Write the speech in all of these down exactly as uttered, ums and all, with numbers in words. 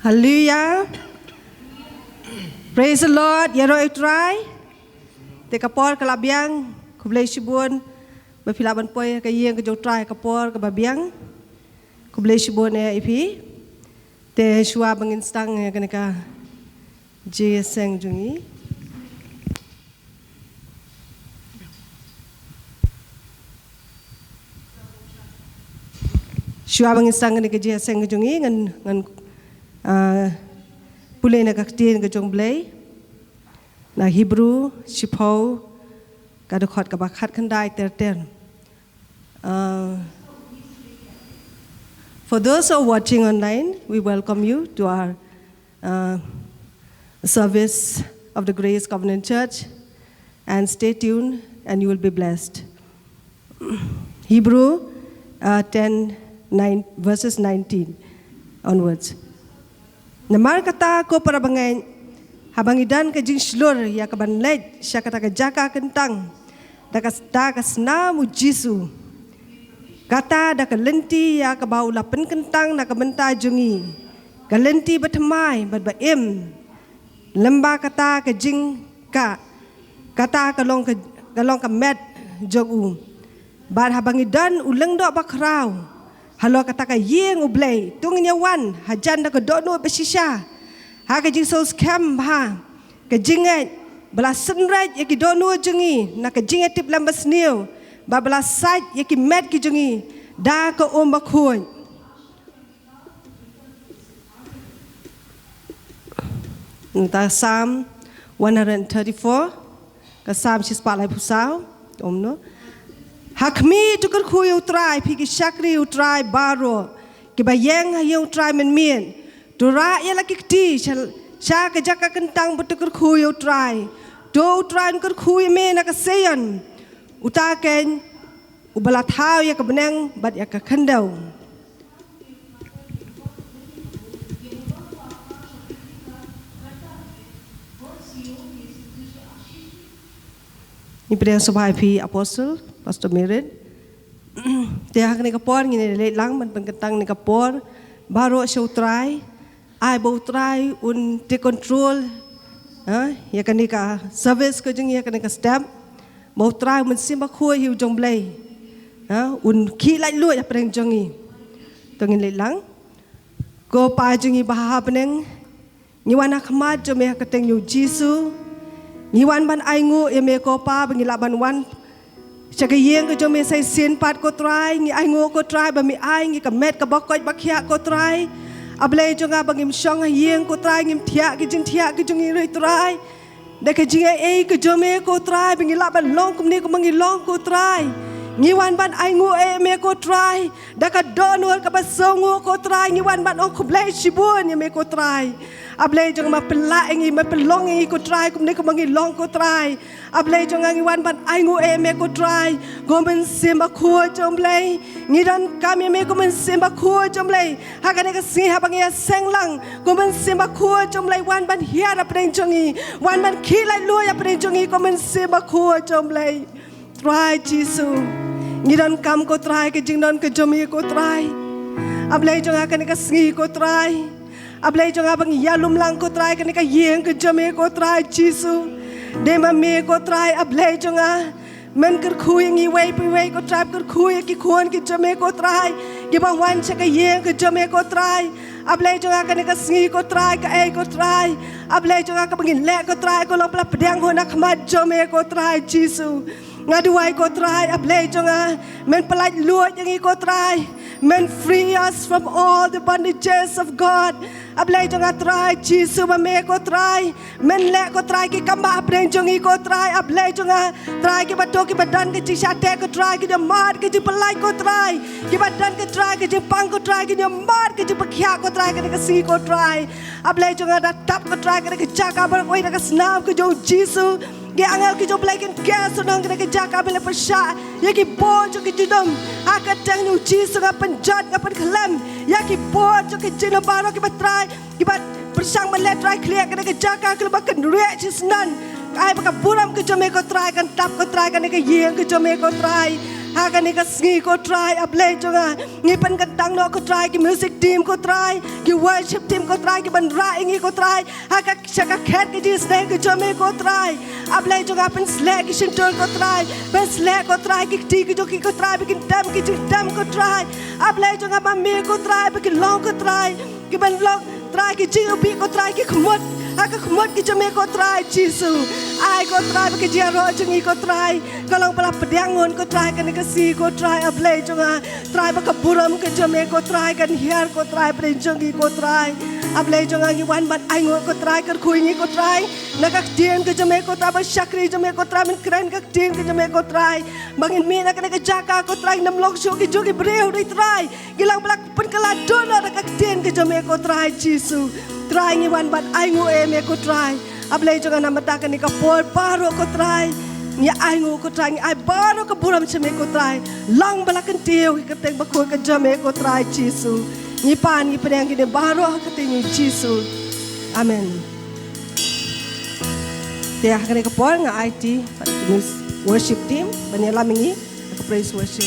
Hallelujah. Praise the Lord. Ïaroh ïa u Trai. Te ka por ka la biang. Khublei shibun. Ba phi lah ban poi ka ïing ka jong u Trai ka por kaba biang. Khublei shibun ïa phi. Te shuwa ba ngin sdang ïa kane ka jingïaseng jong ngi. Shuwa ba ngin sdang kane ka jingïaseng jong ngi ngan, ngan, ah, pule na ka ktien ka jong u Blei. Na Hebru shiphew ka dkhot kaba khatkhyndai ter ter. Uh, for those who are watching online, we welcome you to our uh, service of the Grace Covenant Church, and stay tuned and you will be blessed. Hebrew uh, ten, nine, verses nineteen onwards. Namar kata ko para bangeit, haba ngi don ka jingshlur ïa ka ban leit sha kata ka jaka kyntang da ka, da ka snam u Jisu, kata da ka lynti ïa kaba u la pynkyntang na ka bynta jong ngi, ka lynti bathymmai bad ba im, lymba kata ka jingkah, kata ka long ka, ka long ka met jong u. Bad haba ngi don u lyngdoh bakhraw halor kata ka ïing u Blei, to ngin ïa wan hajan da ka dohnud bashisha ha ka jingsngewskhem bha, ka jingngeit ba la synreit ïa ki dohnud jong ngi na ka jingïatiplem basniew, bad ba la sait ïa ki met ki jong ngi da ka um bakhuid. Nangta Psalm one hundred thirty-four, ka Psalm shispah laiphew saw, um no. Ha khmih to kyrkhu ïa u Trai, phi ki shakri u Trai baroh kiba ïeng ha ïing u Trai mynmiet. To rah ïa la ki kti sha, sha ka jaka kyntang bad to kyrkhu ïa u Trai. To u Trai un kyrkhu ïa me na ka Sion. Uta keiñ uba la thaw ïa ka bneng bad ïa ka khyndew. Ngi pdiang sngewbha ïa phi Apostle, Pastor Merit. Te ha kane ka por ngin ïa leit lang ban pynkyntang kane ka por baroh sha u Trai. Ai ba u Trai un take control, ha, ïa kane ka service ka jong ngi, ïa kane ka step. Ba u Trai u Mynsiem Bakhuid hi u jong u Blei, ha, un khih laitluid hapdeng jong ngi. To ngin leit lang. Ko Pa jong ngi ba ha bneng, ngi wan ha khmat jong me ha ka kyrteng jong u Jisu. Ngi wan ban ainguh ïa me ko Pa ba ngi lah ban wan sha ka ïing ka jong me sa shisien pat ko Trai. Ngi ainguh ko Trai ba me ai ngi ka met kaba koit ba khiah ko Trai. A Blei jong nga ba ngim shong ha ïing ko Trai, ngim thiah ki jingthiah ki jong ngi ruh Trai. Da ka jingaiei ka jong me ko Trai ba ngi lah ban long kumne kumba ngi long ko Trai. Ngi wan ban ainguh ïa me ko Trai da ka dohnud kaba sngewnguh ko Trai. Ngi wan ban ong khublei shibun ïa me ko Trai. A Blei jong nga, ma pynlah ïa ngi, ma pynlong ïa ngi ko Trai kumne kumba ngi long ko Trai. A Blei jong nga, ngi wan ban ainguh ïa me ko Trai, ko Mynsiem Bakhuid jong u Blei. Ngi donkam ïa me ko Mynsiem Bakhuid jong u Blei. Ha kane ka sngi haba ngi ïaseng lang, ko Mynsiem Bakhuid jong u Blei, wan ban hiar hapdeng jong ngi, wan ban khih laitluid hapdeng jong ngi ko Mynsiem Bakhuid jong u Blei. Trai Jisu, ngi donkam ko Trai ka jingdon ka jong me ko Trai. A Blei jong nga, kane ka sngi ko Trai, a Blei jong nga ba ngi ïalum lang ko Trai kane ka ïing ka jong me ko Trai Jisu. Dei ma me ko Trai, a Blei jong nga, men kyrkhu ïa ngi iwei pa iwei ko Trai, kyrkhu ïa ki khun ki jong me ko Trai, kiba wan sha ka ïing ka jong me ko Trai. A Blei jong nga, kane ka sngi ko Trai, kaei ko Trai, a Blei jong nga, kaba ngin leh ko Trai ka long ba la pdiang hun ha khmat jong me ko Trai Jisu. Nga duwai ko Trai, a Blei jong nga, men pyllaitluid ïa ngi ko Trai. Men free us from all the bondages of God. A Blei jong nga Trai Jisu, ba me ko Trai, men leh ko Trai ki kambah hapdeng jong ngi ko Trai. A Blei jong nga Trai, kiba to kiba don ka jingshah teh ko Trai, ki ïohmad ka jingpyllait ko Trai, kiba don ko Trai ka jingpang ko Trai, ki ïohmad ka jingpynkhiah ko Trai, kane ka sngi ko Trai. A Blei jong nga, da tap ko Trai kane ka jaka baroh kawei da ka snam ka jong u Jisu. Ki angel ki jong u Blei kin ker shnong kane ka jaka, ba la pyrshah ïa ki bor jong ki jingdum ha ka kyrteng jong u Jisu. Nga pynjot, nga pynkhlem ïa ki bor jong ki jingdum baroh kiba Trai, kiba pyrshang ban leh Trai khlieh kane ka jaka, ki long ba kynriah shisnem. Ai ba ka burom ka jong me ko Trai kan tap ko Trai kane ka ïing ka jong me ko Trai. Ha kane ka sngi ko Trai, A Blei jong nga, ngi pynkyntang noh ko Trai, ki music team ko Trai, ki worship team ko Trai, ki ban rah ïa ngi ko Trai, ha ka sha ka khet ka jingsneng ka jong me ko Trai. A Blei jong nga, pynsleh ki shyntur ko Trai, pynsleh ko Trai ki kti ki jong ki ko Trai, ba kin dem ki jingdem ko Trai. A Blei jong nga, ba me ko Trai, ba kin long ko Trai, ki ban long Trai ki jingïabih ko Trai, ki khmut ha ka khmut ki jong me ko Trai Jisu. Ai ko Trai ba ki jingïaroh jong ngi ko Trai, ka long ba la pdiang hun ko Trai, kane ka sngi ko Trai, A Blei jong nga. Trai ba ka burom ka jong me ko Trai, kan hiar ko Trai, pdeng jong ngi ko Trai. A Blei jong nga, ngi wan ban ainguh ko Trai, kyrkhu ïa ngi ko Trai na ka ktien ka jong me ko Trai, ba shakri jong me ko Trai, ban kren ka ktien ka jong me ko Trai. Ba ngin mih na kane ka jaka ko Trai, ngim long shuh ki jong ki briew dei Trai, ki long ba la pynkylla duh noh da ka ktien ka jong me ko Trai Jisu. Trai ngi wan ban ainguh ïa me ko Trai. A Blei jong nga, na ka bynta kane ka por baroh ko Trai, ngi ainguh ko Trai, ngi ai baroh ka burom sha me ko Trai. Long ba la kyntiew ïa ka kyrteng bakhuid ka jong me ko Trai Jisu. Ngi pan ngi pdiang kine baroh ha ka kyrteng jong Jisu. Amen. Te ha kane ka por nga aiti bad ki worship team ban ïalam ïa ngi ha ka praise worship.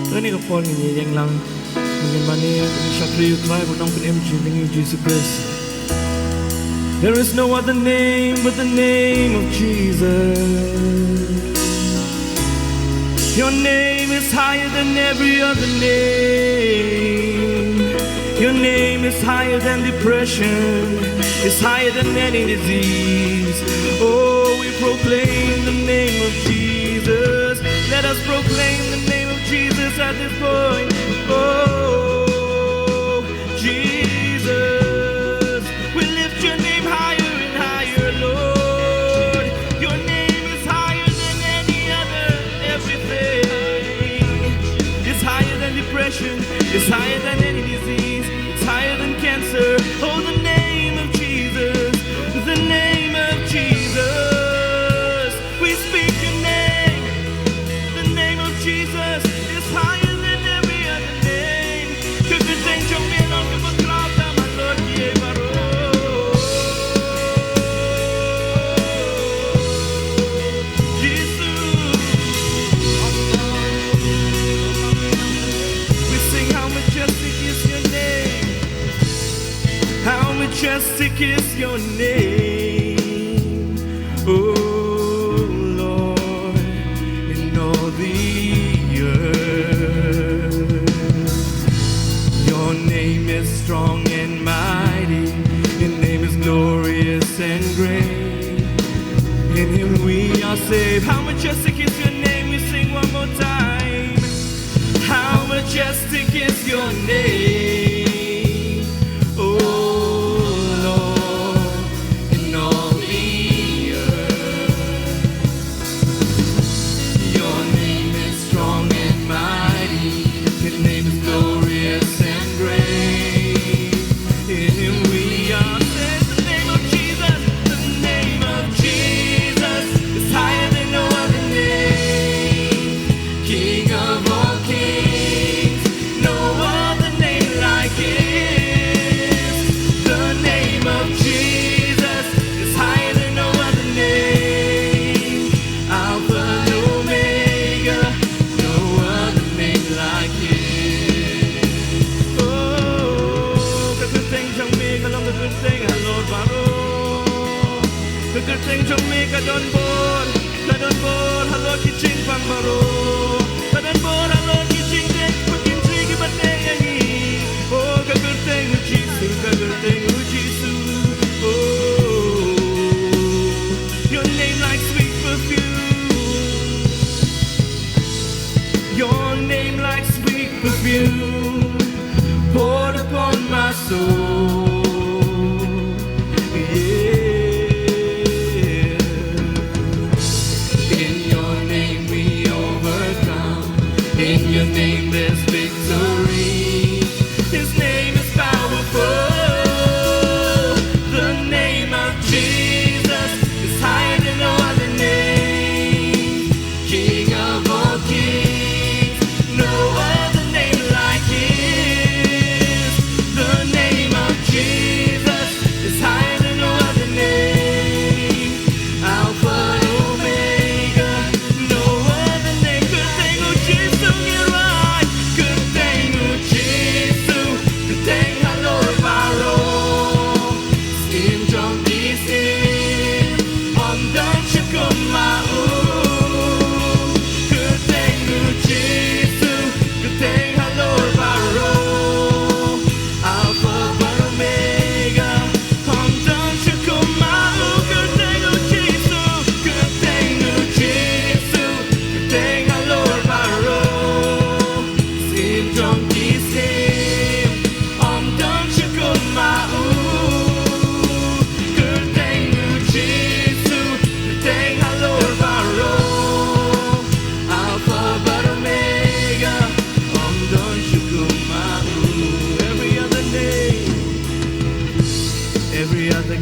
Kane ka por ngin ïeng lang, ngin mane, ngin shakri ïa u Trai ba u nongpynim jingpynim Jisu Khrist. There is no other name but the name of Jesus. Your name is higher than every other name. Your name is higher than depression. It's higher than any disease. Oh, we proclaim the name of Jesus. Let us proclaim the name of Jesus at this point. Oh, Jesus, we lift your name higher and higher, Lord. Your name is higher than any other everything. It's higher than depression. It's higher than any disease. It's higher than cancer. Oh, the name of Jesus. The name of Jesus. We speak your name. The name of Jesus is higher than every other name. Ka kyrteng jong me long kaba khlad tam halor kiei baroh. Jesus. We sing, how majestic is your name. How majestic is your name, oh Lord, in all the earth. Your name is strong and mighty. Your name is glorious and great. In him we are saved. How majestic is your name. We sing one more time. How majestic is your name, oh Lord, in all the earth. Your name is strong and mighty. Your name is glorious and great. In him we are saved. The name of Jesus, the name of Jesus is higher than no other name. King of all kings, no other name like his. The name of Jesus is higher than no other name. Alpha and Omega, no other name like his. Oh, ka kyrteng jong me ka long ka kyrteng halor baroh. Ka kyrteng jong me ka don bor, ka don bor halor ki jingpang baroh. Ka don bor halor ki jingdei bad ki jingdei kiba dei ïa ngi. Oh, ka kyrteng u Jisu, ka kyrteng u Jisu. Oh, your name like sweet perfume. Your name like sweet perfume poured upon my soul. Yeah. In your name we overcome. In your name there's victory. His name is powerful. The name of Jesus is higher than no other name. King of all kings, no other name like his. The name of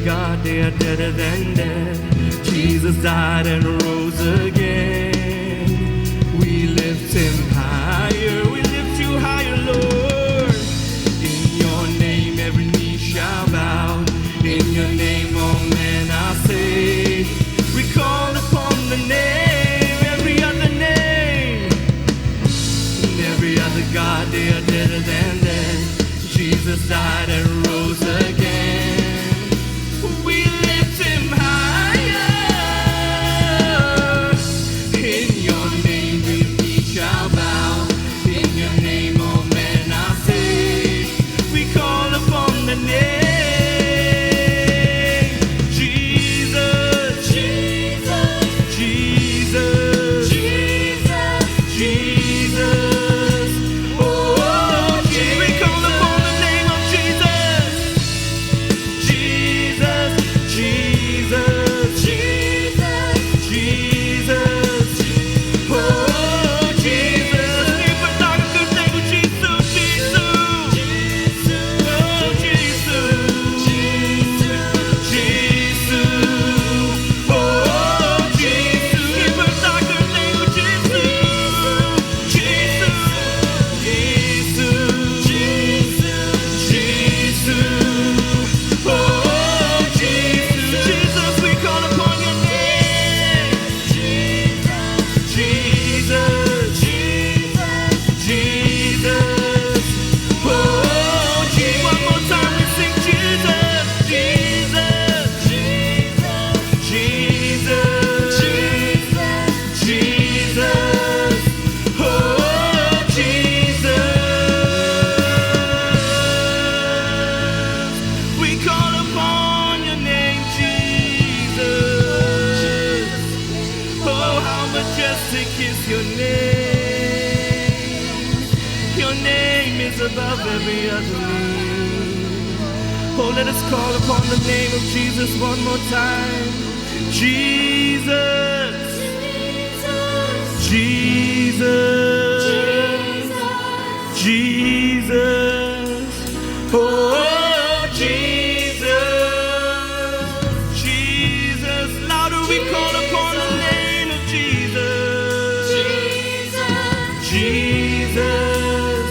God, they are deader than dead. Jesus died and rose again. We lift him higher, we lift you higher, Lord. In your name, every knee shall bow. In your name, all men are saved. We call upon the name, every other name. And every other god, they are deader than dead. Jesus died and rose again. We lift him higher. In your name, every knee shall bow. In your name, all men are saved. We call upon the name Jesus, Jesus, Jesus, Jesus, Jesus. Oh, Je- we call upon the name of Jesus. Jesus, Jesus, Jesus, Jesus. Oh, Jesus. Ngi pyrta kyrteng u Jisu, Jisu. Oh, Jisu. Jisu. Oh, Jisu. Ngi pyrta kyrteng u Jisu. Jesus, Jesus, Jesus, Jesus. Oh, Jesus, Jesus, we call upon your name. Jesus, Jesus, Jesus, Jesus. Oh, Je-, one more time we sing Jesus, Jesus, Jesus, Jesus, Jesus, Jesus. Oh, Jesus. We call upon your name, Jesus. Oh, how majestic is your name. Your name is above every other name. Oh, let us call upon the name of Jesus one more time. Jesus. Jesus. Jesus. Oh, Jesus. Jesus. Louder we call upon the name of Jesus. Jesus. Jesus.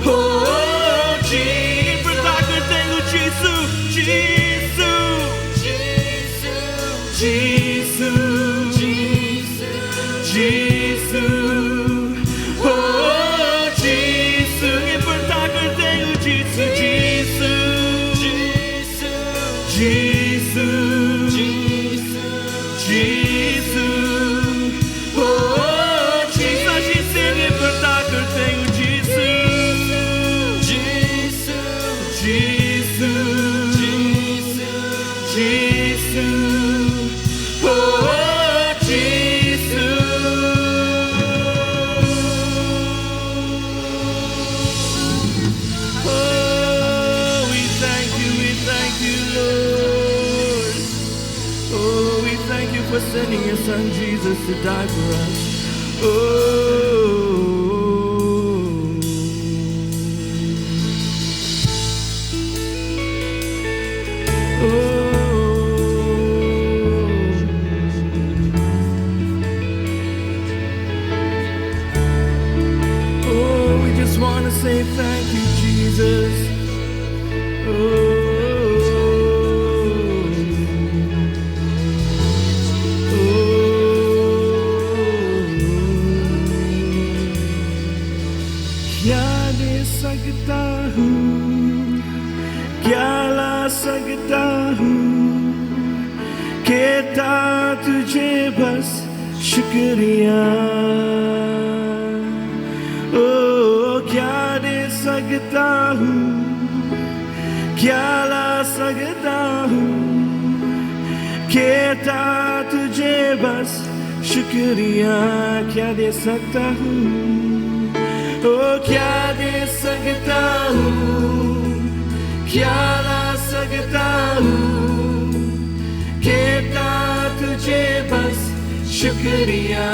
Oh, Jesus. Pyrta kyrteng u Jisu. Jisu. Jisu. Jisu. Jisu. Oh, Jisu. Ngi pyrta kyrteng u Jisu. Jisu. Jisu. Jisu. Oh, Jisu. Jisu. Ngi pyrta kyrteng u Jisu. Jisu. Jisu. Jisu. Jisu. Oh, Jisu. Oh, we thank you, we thank you, Lord. Oh, we thank you for sending your son Jesus to die for us. Oh. Oh. Oh, we just want to say thank you, Jesus. Oh. Oh. Kya de sakta hoon, kya la sakta hoon, kehta tujhe bas shukriya. Oh, kya de sakta hoon, kya la sakta hoon, kehta tujhe bas shukriya. Kya de sakta hoon, oh, kya de sakta hoon, kya la sakta hoon, kehta tujhe bas shukriya.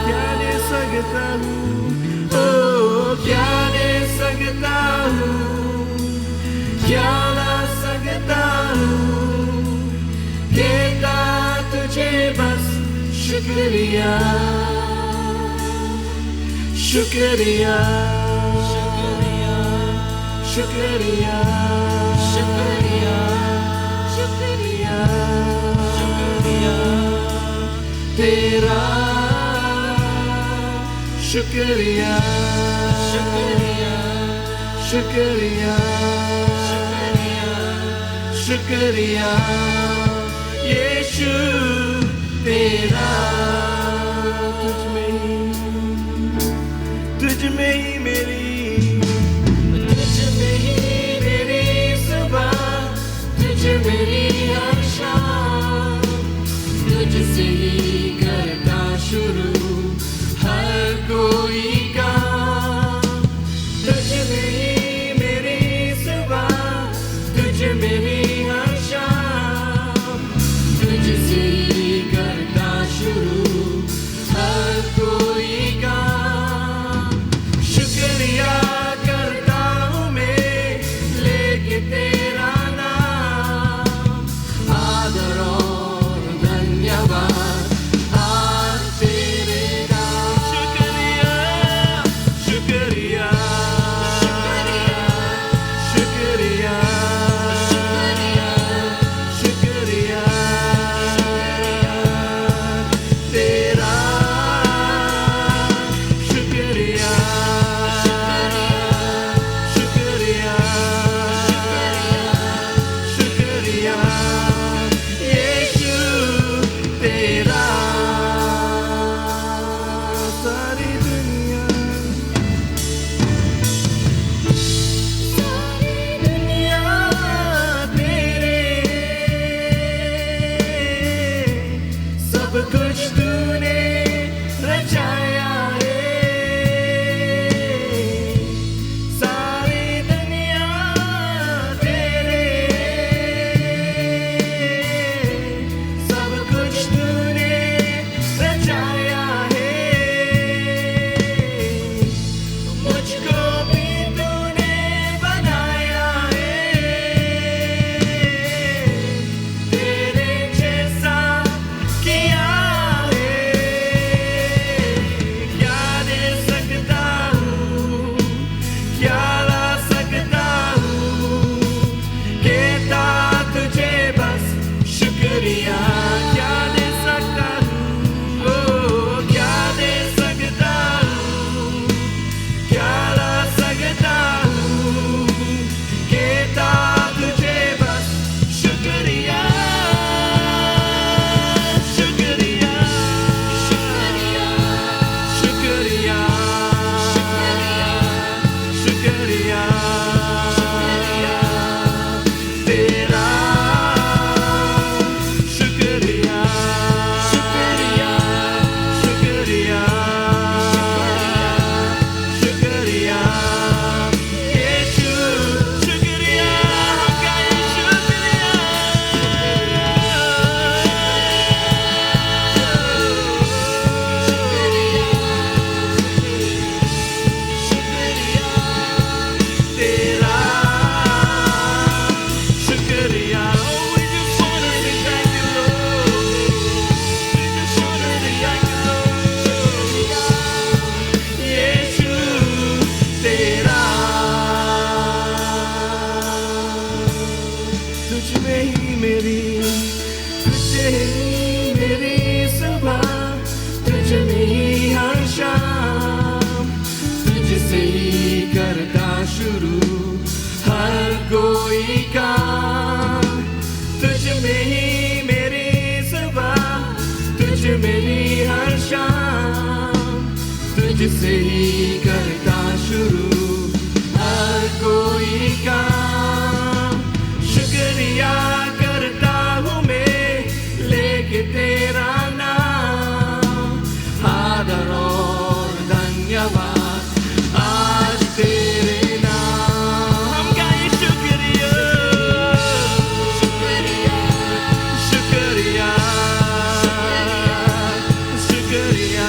Kya de sakta hoon, oh, kya de sakta hoon, kya la sakta hoon, शुक्रिया, शुक्रिया, शुक्रिया, शुक्रिया, शुक्रिया तेरा। शुक्रिया, शुक्रिया, शुक्रिया, शुक्रिया, शुक्रिया यीशु तेरा। तुझ में ही, तुझ में ही मेरी, तुझ में ही मेरी सुबह, तुझ में ही हर शाम, तुझसे ही करता शुरू हर कोई काम। तुझ में ही मेरी सुबह, तुझ में ही हर शाम, तुझसे ही करता शुरू हर कोई काम। शुक्रिया करता हूँ मैं लेके तेरा नाम, आदर और धन्यवाद आज तेरे नाम। शुक्रिया, शुक्रिया, शुक्रिया, शुक्रिया, शुक्रिया तेरा। शुक्रिया, शुक्रिया, शुक्रिया यीशु तेरा। सारी दुनिया, सारी दुनिया तेरे, सब कुछ तूने रचाया है। सारी दुनिया तेरे, सब कुछ तूने रचाया है। मुझको भी तूने बनाया है, तेरे जैसा किया है। क्या दे सकता हूँ, क्या ला सकता हूँ, कहता तुझे बस शुक्रिया। क्या दे सकता हूँ, ओ, क्या दे सकता हूँ, क्या ला सकता हूँ, कहता तुझे बस शुक्रिया, शुक्रिया, शुक्रिया, शुक्रिया, शुक्रिया तेरा। शुक्रिया, शुक्रिया, शुक्रिया, शुक्रिया यीशु, शुक्रिया, हम गाएं शुक्रिया। शुक्रिया, शुक्रिया तेरा। शुक्रिया। Oh, we just wanna say thank you, Lord. We just wanna say thank you, Lord. शुक्रिया, यीशु तेरा। तुझ में ही मेरी, तुझे ही मेरी सुबह, तुझ में ही हर शाम, तुझसे ही करता शुरू हर कोई काम। तुझ में ही मेरी सुबह, तुझ में ही हर शाम, तुझसे ही करता शुरू हर कोई काम। शुक्रिया करता हूँ मैं लेके तेरा नाम, आदर और धन्यवाद आज तेरे नाम। हम गाएं शुक्रिया, शुक्रिया, शुक्रिया, शुक्रिया।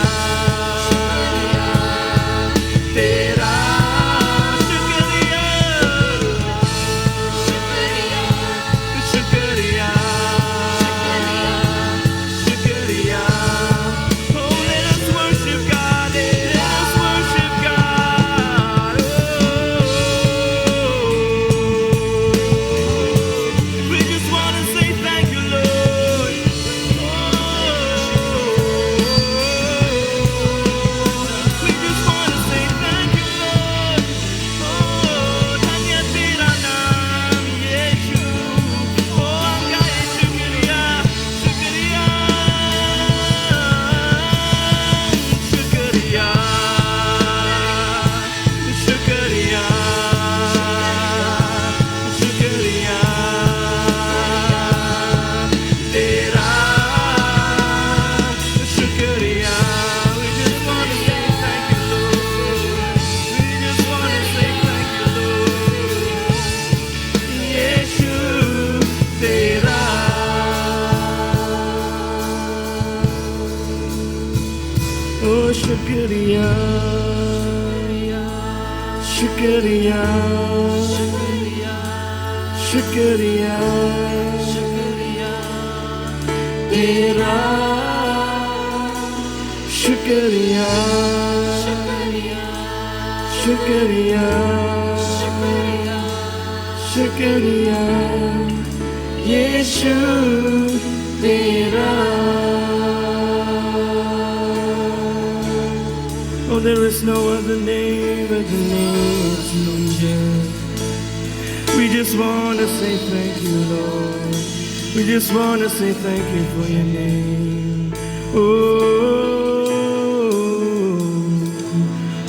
Shukriya, shukriya, shukriya, tera. Shukriya, shukriya, shukriya, Yeshu tera. Oh, there is no other name but the name of Jesus. We just want to say thank you, Lord. We just want to say thank you for your name. Oh,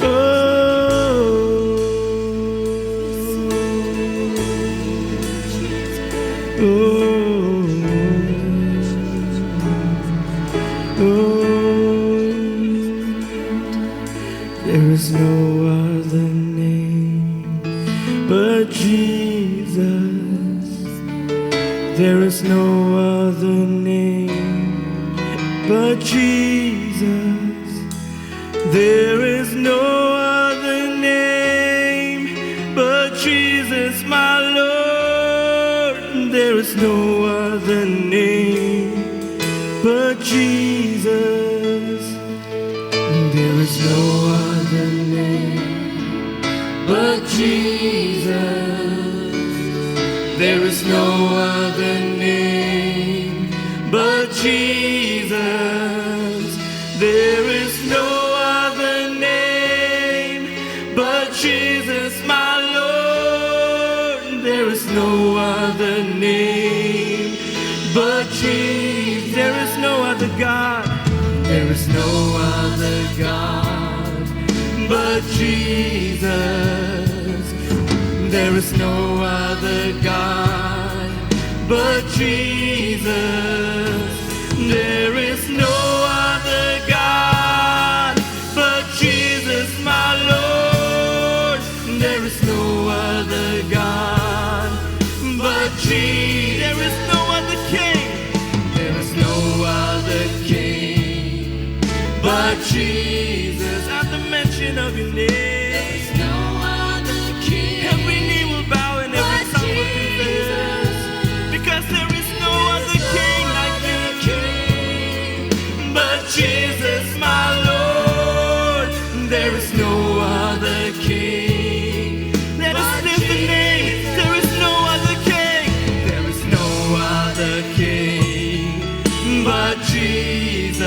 oh, oh, oh. There is no other name but Jesus. There is no other name but Jesus. There is no other name but Jesus, my Lord. There is no other name but Jesus. There is no other name but Jesus. There is no other name but Jesus. There is no other name but Jesus, my Lord. There is no other name but Jesus. There is no other God. There is no other God but Jesus. There is no other God but Jesus. There is no other God but Jesus, my Lord. There is no other God but Jesus. There is no other king. There is no other king but Jesus. At the mention of your name, there is no other king. Every knee will bow and every tongue will confess. Because there is no other king like you. But Jesus, my Lord, there is no other king. Let us lift the name. There is no other king. There is no other king but Jesus.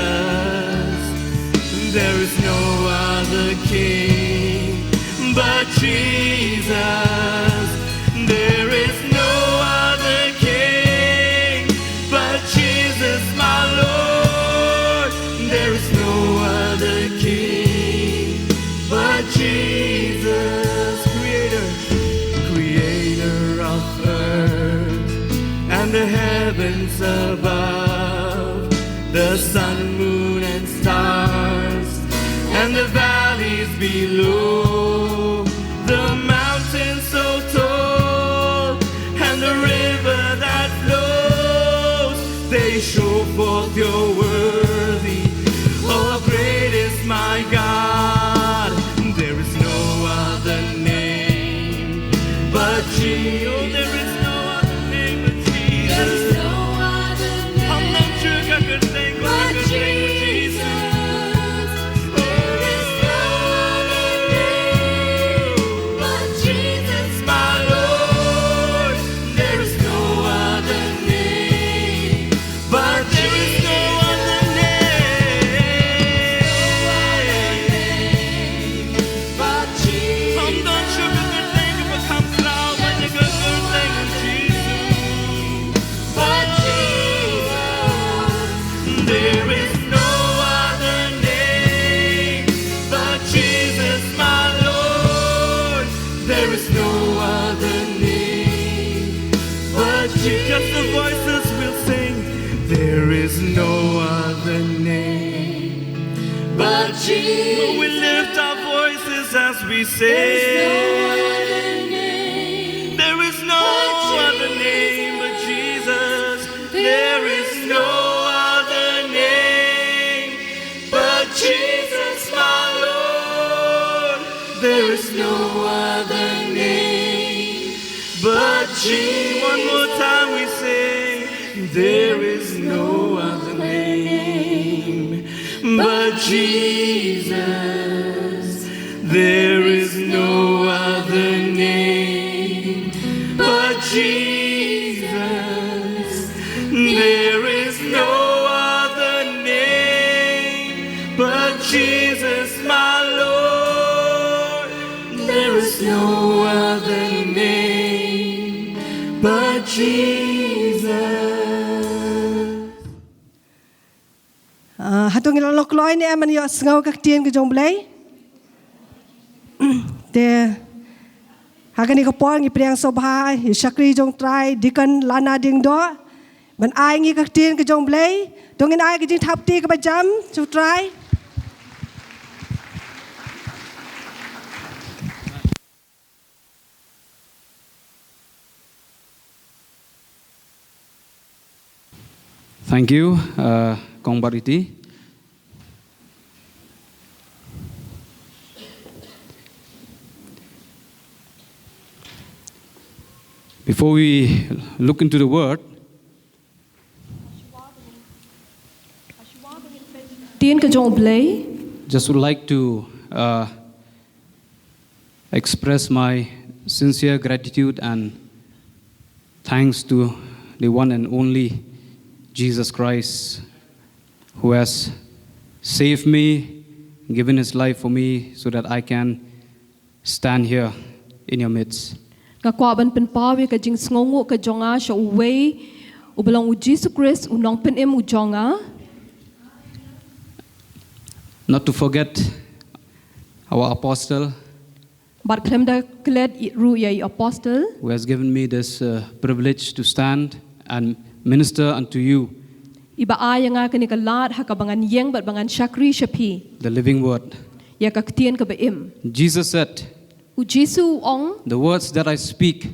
There is no other king but Jesus. There is no other king but Jesus, my Lord. There is no other king but Jesus. Creator, creator of earth and the heavens above, the sun, moon, and stars, and the valleys below, the mountains so tall, and the river that flows. They show forth your worthy. Oh, how great is my God. There is no other name but Jesus. Oh, there is no other name but Jesus. There's no other name. Hamdam shu ka kyrteng, ka kyrteng Jesus. There is no other name but Jesus, my Lord. There is no other name but there is no other name but Jesus. Hamdam shu ka kyrteng kaba kham khraw, ban ïa ka kyrteng Jesus. But Jesus, there is no other name but Jesus, my Lord. There is no other name but Jesus. Just the voices will sing. There is no other name but Jesus. We lift our voices as we say, there's no other name. There is no other name but Jesus. There is no other name but Jesus, my One more time we sing, there is no other name but Jesus. There is no other name but Jesus. There is no other name but Jesus, my Lord. There is no other name but Jesus. Ah, hato ngi la long kloi ne em ban ïohsngew ka ktien ka jong U Blei? Te ha kane ka por ngi pdiang sngewbha ïa u shakri jong U Trai, Deacon Lana Diengdoh, ban ai ngi ka ktien ka jong U Blei. To ngin ai ka jingthap kti kaba jam sha U Trai. Thank you, uh, Kong Bariti. Before we look into the word, Ktien ka jong U Blei. Just would like to, uh, express my sincere gratitude and thanks to the one and only Jesus Christ, who has saved me, given his life for me, so that I can stand here in your midst. Nga kwah ban pynpaw ïa ka jingsngewnguh ka jong nga sha uwei uba long U Jisu Khrist, U Nongpynim u jong nga. Not to forget our apostle. Bad khlem da klet ruh ïa i apostle. Who has given me this, uh, privilege to stand and minister unto you. Iba ai ïa nga kane ka lad ha kaba ngan ïeng bad ba ngan shakri sha phi. The living word. Ïa ka ktien kaba im. Jesus said, U Jisu u ong, the words that I speak,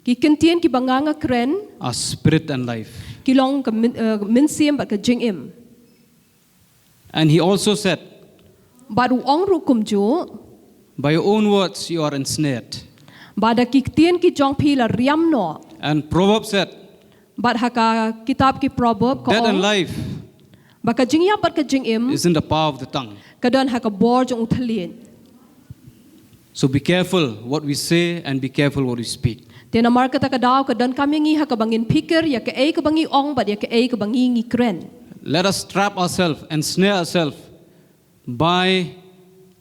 ki ktien kiba nga nga kren, are spirit and life. Ki long ka myn-, eh, mynsiem bad ka jingim. And he also said, bad u ong ruh kumjuh, by your own words you are ensnared. Ba da ki ktien ki jong phi la riam noh. And Proverbs said, bad ha ka kitab ki Proverb ka ong, death and life, ba ka jingïap bad ka jingim, is in the power of the tongue. Ka don ha ka bor jong u thylliej. So be careful what we say and be careful what we speak. Te namar kata ka daw ka donkam ïa ngi ha kaba ngin phikir ïa kaei kaba ngi ong bad ïa kaei kaba ngi ngi kren. Let us trap ourselves and snare ourselves by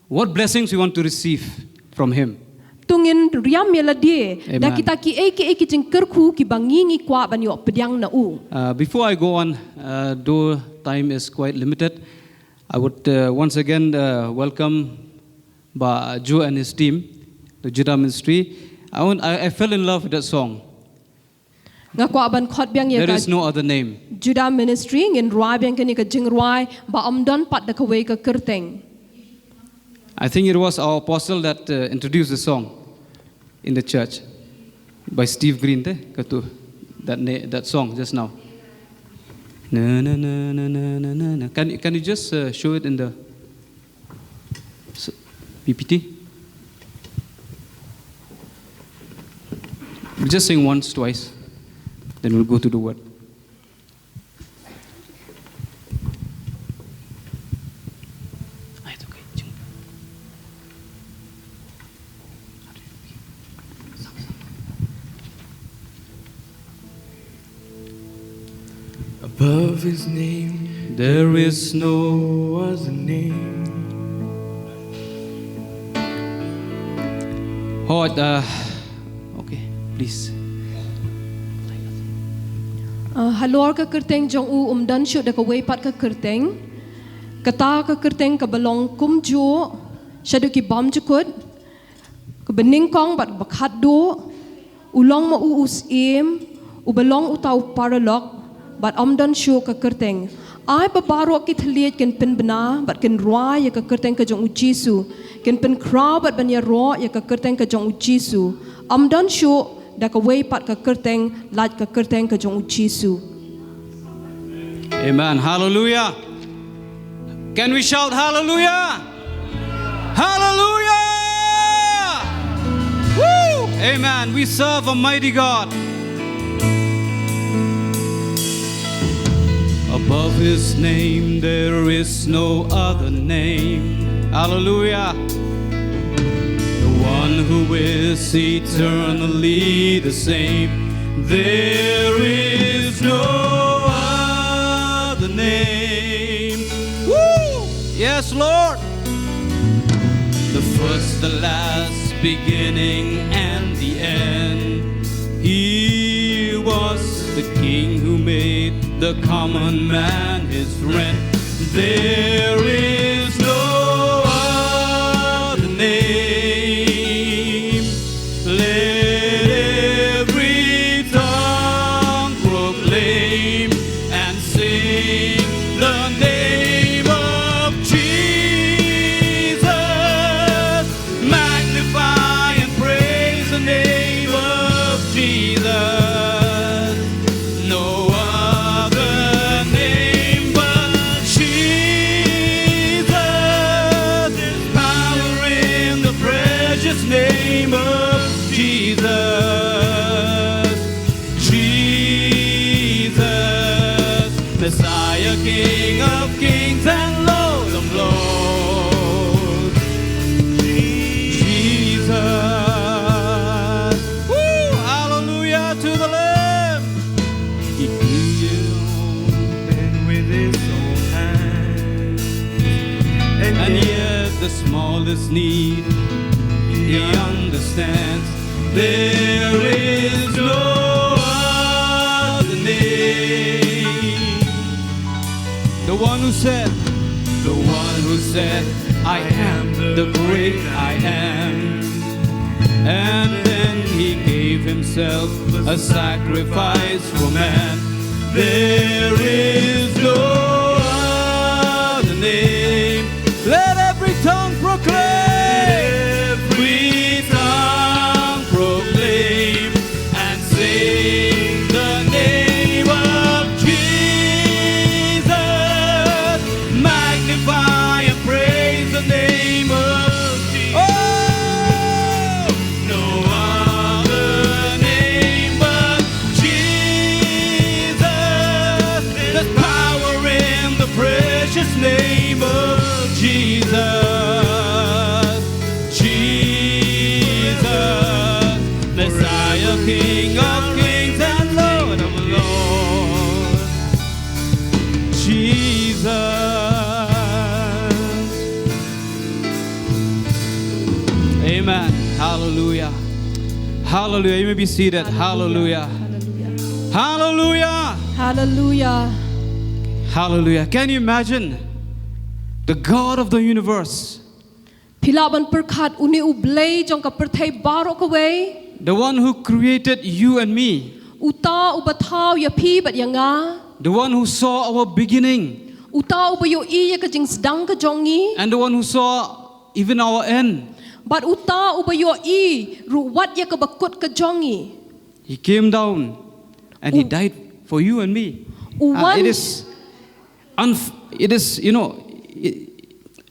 what blessings we want to receive from him. To ngin riam ïa lade da, amen, kita kiei kiei ki jingkyrkhu kiba ngi ngi kwah ban ïoh pdiang na u. Uh, before I go on, uh, though time is quite limited, I would, uh, once again, uh, welcome Bah Joe and his team, the Judah Ministry. I want, I, I fell in love with that song. Nga kwah ban khot biang ïa ka, there is no other name. Judah Ministry, ngin rwai biang kane ka jingrwai, Ba Ym Don Pat Da Kawei Ka Kyrteng. I think it was our apostle that, uh, introduced the song in the church by Steve Green, te, katu, that na-, that song just now. Na, na, na. Can, can you just, uh, show it in the s-, P P T? We'll just sing once, twice, then we'll go to the word. Above his name, there is no other name. Hooid, uh, okay, please. Uh, halor ka kyrteng jong u ym don shuh da kawei pat ka kyrteng. Kata ka kyrteng kaba long kumjuh shaduh ki bymjukut, kaba nyngkong bad ba khatduh, u long ma u u syiem, uba long uta u paralok, bad ym don shuh ka kyrteng. Ai ba baroh ki thylliej kin pynbna bad kin rwai ïa ka kyrteng ka jong u Jisu, kin pynkhraw bad ban ïaroh ïa ka kyrteng ka jong u Jisu. Ym don shuh da kawei pat ka kyrteng, lait ka kyrteng ka jong u Jisu. Amen. Hallelujah. Can we shout hallelujah? Hallelujah! Woo! Amen. We serve a mighty God. His name, there is no other name. Hallelujah. The one who is eternally the same. There is no other name. Woo! Yes, Lord. The first, the last, beginning and the end. He was the King who made the common man his friend. There is no other name. Let every tongue proclaim and sing the name of Jesus. Magnify and praise the name of Jesus. No other name but Jesus. There's power in the precious name of Jesus. Jesus, Messiah, King of kings and Lord of lords. Jesus. Woo! Hallelujah to the Lamb. He created with his own hands. And yet the smallest need he understands. There is no other name. The one who said, the one who said, "I am the great I am." And then he gave himself a sacrifice for man. There is no other name. Let every tongue proclaim. Every tongue proclaim and sing the name of Jesus. Magnify and praise the name of Jesus. Oh! No other name but Jesus. There's power in the precious name of Jesus. Jesus, Messiah, King of kings and Lord of lords. Jesus. Amen. Hallelujah. Hallelujah. You may be seated. Hallelujah. Hallelujah. Hallelujah. Hallelujah. Hallelujah. Can you imagine the God of the universe? Phi lah ban pyrkhat une u Blei jong ka pyrthei baroh kawei. The one who created you and me. Uta uba thaw ïa phi bad ïa nga. The one who saw our beginning. Uta uba ïohi ïa ka jingsdang ka jong ngi. And the one who saw even our end. Bad uta uba ïohi ruh wat ïa kaba kut ka jong ngi. He came down and he died for you and me. U wan. Ah, it is unf-, it is, you know, it,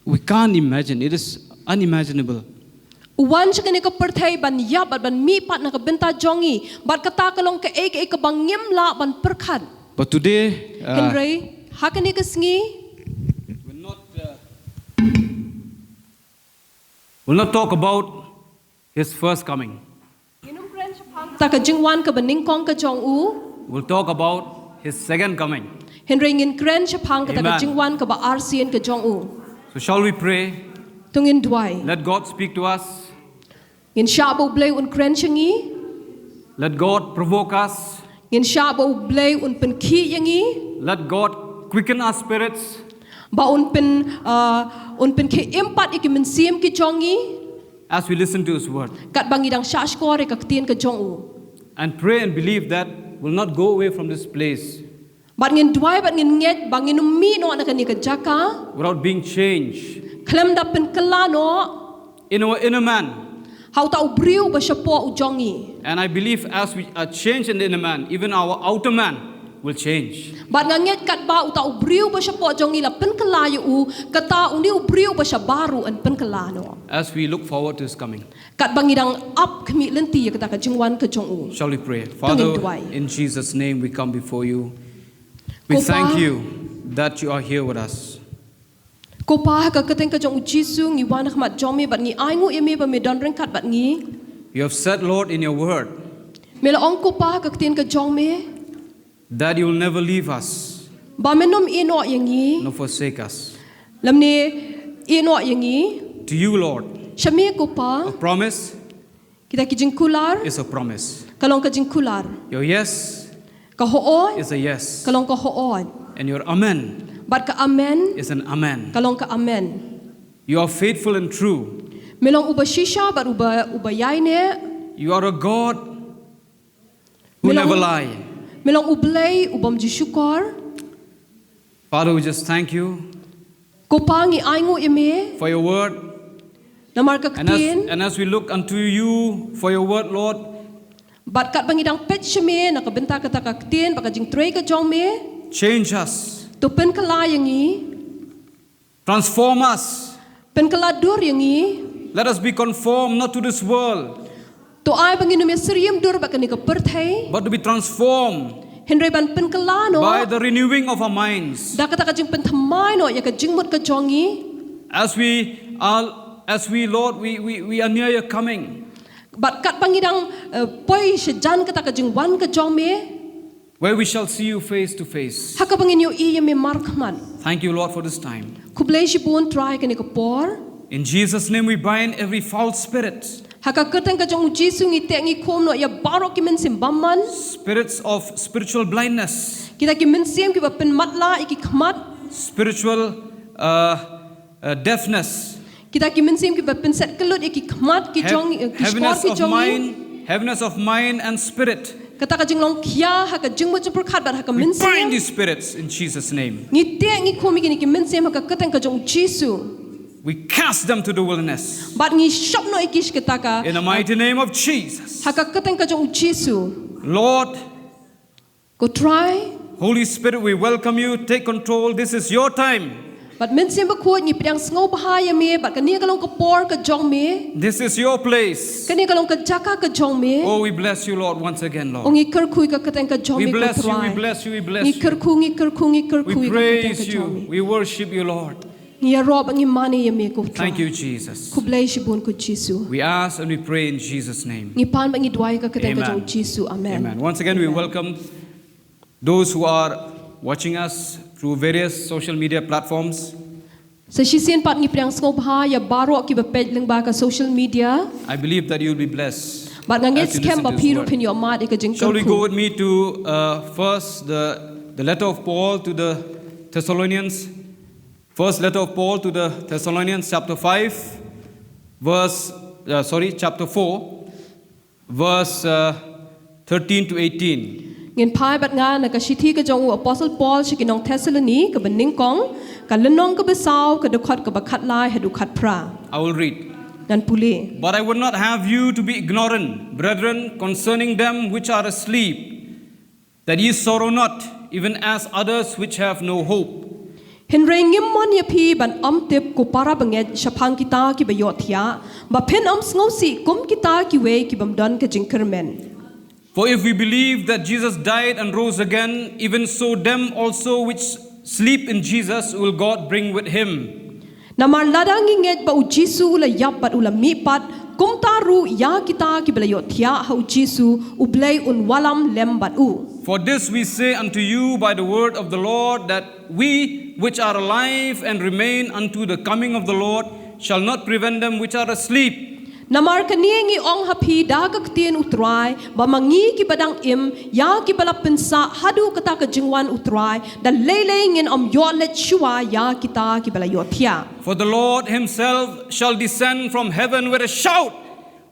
we can't imagine. It is unimaginable. U wan sha kane ka pyrthei ban ïap bad ban mihpat na ka bynta jong ngi. Bad kata ka long kaei kaei kaba ngim lah ban pyrkhat. But today, uh, hynrei ha kane ka sngi, we'll not, uh, we'll not talk about his first coming. Ngin ym kren shaphang kata ka jingwan kaba nyngkong ka jong u. We'll talk about his second coming. Hynrei ngin kren shaphang kata ka jingwan kaba arsien ka jong u. So shall we pray? To ngin duwai. Let God speak to us. Ngin shah ba u Blei un kren sha ngi. Let God provoke us. Ngin shah ba u Blei un pynkhih ïa ngi. Let God quicken our spirits. Ba un pyn, uh, un pynkhie im pat ïa ki mynsiem ki jong ngi. As we listen to his word. Katba ngi dang shah shkor ïa ka ktien ka jong u. And pray and believe that we'll not go away from this place. Bad ngin duwai bad ngin ngeit ba ngin ym mih noh na kane ka jaka. Without being changed. Khlem da pynkylla noh. In our inner man. Ha uta u briew ba shapoh u jong ngi. And I believe as we are changed in the inner man, even our outer man will change. Bad nga ngeit katba uta u briew ba shapoh jong ngi la pynkylla ïa u, kata une u briew ba shabar ruh yn pynkylla noh. As we look forward to his coming. Katba ngi dang ap khmih lynti ïa kata ka jingwan ka jong u. Shall we pray? To ngin duwai. Father, in Jesus' name we come before you. We thank you. that you are here with us. Ko Pa, ha ka kyrteng ka jong u Jisu ngi wan ha khmat jong me bad ngi ainguh ïa me ba me don ryngkat bad ngi. You have said, Lord, in your word Me la ong ko Pa ha ka ktien ka jong me that you will never leave us ba men ym ïehnoh ïa ngi, nor forsake us. lymne ïehnoh ïa ngi. To you, Lord, Sha me ko Pa, a promise kita ki jingkular is a promise. Ka long ka jingkular. Your yes Ka hooid is a yes. Ka long ka hooid. And your amen Bad ka amen is an amen. Ka long ka amen. You are faithful and true. Me long uba shisha bad uba uba ïaineh. You are a God who Me long- never lie. Me long u Blei u bym ju shukor. Father, we just thank you Ko Pa, ngi ainguh ïa me for your word. namar ka And as, ktien. And as we look unto you for your word, Lord, Bad katba ngi dang peit sha me na ka bynta kata ka ktien bad ka jingtrei ka jong me, change us, to pynkylla ïa ngi, transform us. Pynkylla dur ïa ngi. Let us be conformed not to this world, To ai ba ngin ym ïa syriem dur bad kane ka pyrthei, but to be transformed hynrei ban pynkylla noh by the renewing of our minds. Da kata ka jingpynthymmai noh ïa ka jingmut ka jong ngi. As we are, as we, Lord, we, we, we are near your coming. Bad katba ngi dang uh, poi shajan kata ka jingwan ka jong me, where we shall see you face to face. Ha kaba ngin ïohi ïa me markhmat. Thank you, Lord, for this time. Khublei shibun Trai kane ka por. In Jesus' name, we bind every foul spirit. Ha ka kyrteng ka jong u Jisu ngi teh ngi khum noh ïa baroh ki mynsiem bymman. Spirits of spiritual blindness. Kita ki mynsiem kiba pynmatlah ïa ki khmat. Spiritual uh, uh, deafness. Kita ki mynsiem kiba pynset kyllut ïa ki khmat ki jong ki shkor ki jong ngi. Heaviness of mind and spirit. Kata ka jinglong khia ha ka jingmut jingpyrkhat bad ha ka mynsiem. We bind these spirits in Jesus' name. Ngi teh ngi khum ïa kine ki mynsiem ha ka kyrteng ka jong u Jisu. We cast them to the wilderness. Bad ngi shop noh ïa ki sha kata ka. In the mighty name of Jesus. Ha ka kyrteng ka jong u Jisu. Lord, Ko Trai. Holy Spirit, we welcome you. Take control. This is your time. Bad Mynsiem Bakhuid ngi pdiang sngewbha ïa me bad kane ka long ka por ka jong me. This is your place. Kane ka long ka jaka ka jong me. Oh, we bless you, Lord, once again, Lord. O ngi kyrkhu ïa ka kyrteng ka jong me ko Trai. We bless you, we bless you, we bless you. Ngi kyrkhu, ngi kyrkhu, ngi kyrkhu ïa ka kyrteng ka jong me. We praise you, we worship you, Lord. Ngi ïaroh bad ngi mane ïa me ko Trai. Thank you, Jesus. Khublei shibun ko Jisu. We ask and we pray in Jesus' name. Ngi pan bad ngi duwai ïa ka kyrteng ka jong Jisu. Amen. Amen. Once again, we welcome those who are watching us through various social media platforms. Sa shisien pat ngi pdiang sngewbha ïa baroh kiba peit lyngba ka social media. I believe that you'll be blessed. Bad nga ngeit skhem ba phi ruh phin ïohmad ïa ka jingkyrkhu. Shall we go with me to uh, first the, the letter of Paul to the Thessalonians? First letter of Paul to the Thessalonians, chapter five, verse, uh, sorry, chapter four, verse uh, thirteen to eighteen. Ngin phai bad nga na ka shithi ka jong u Apostle Paul sha ki nong Thessaloni kaba nyngkong, ka lynnong kaba saw, ka dkhot kaba khatlai haduh khatphra. I will read. Ngan pule. But I would not have you to be ignorant, brethren, concerning them which are asleep, that ye sorrow not, even as others which have no hope. Hynrei ngim mon ïa phi ban ym tip ko para bangeit shaphang kita kiba ïohthiah, ba phin ym sngewsih kum kita kiwei ki bym don ka jingkyrmen. For if we believe that Jesus died and rose again, even so them also which sleep in Jesus will God bring with him. Namar lada ngi ngeit ba u Jisu u la ïap bad u la mihpat, kumta ruh ïa kita kiba la ïohthiah ha u Jisu, u Blei un wallam lem bad u. For this we say unto you by the word of the Lord, that we which are alive and remain unto the coming of the Lord shall not prevent them which are asleep. Namar kane ngi ong ha phi da ka ktien u Trai, ba ma ngi kiba dang im, ïa kiba la pynsah haduh kata ka jingwan u Trai, da lei lei ngin ym ïoh leit shuwa ïa kita kiba la ïohthiah. For the Lord himself shall descend from heaven with a shout,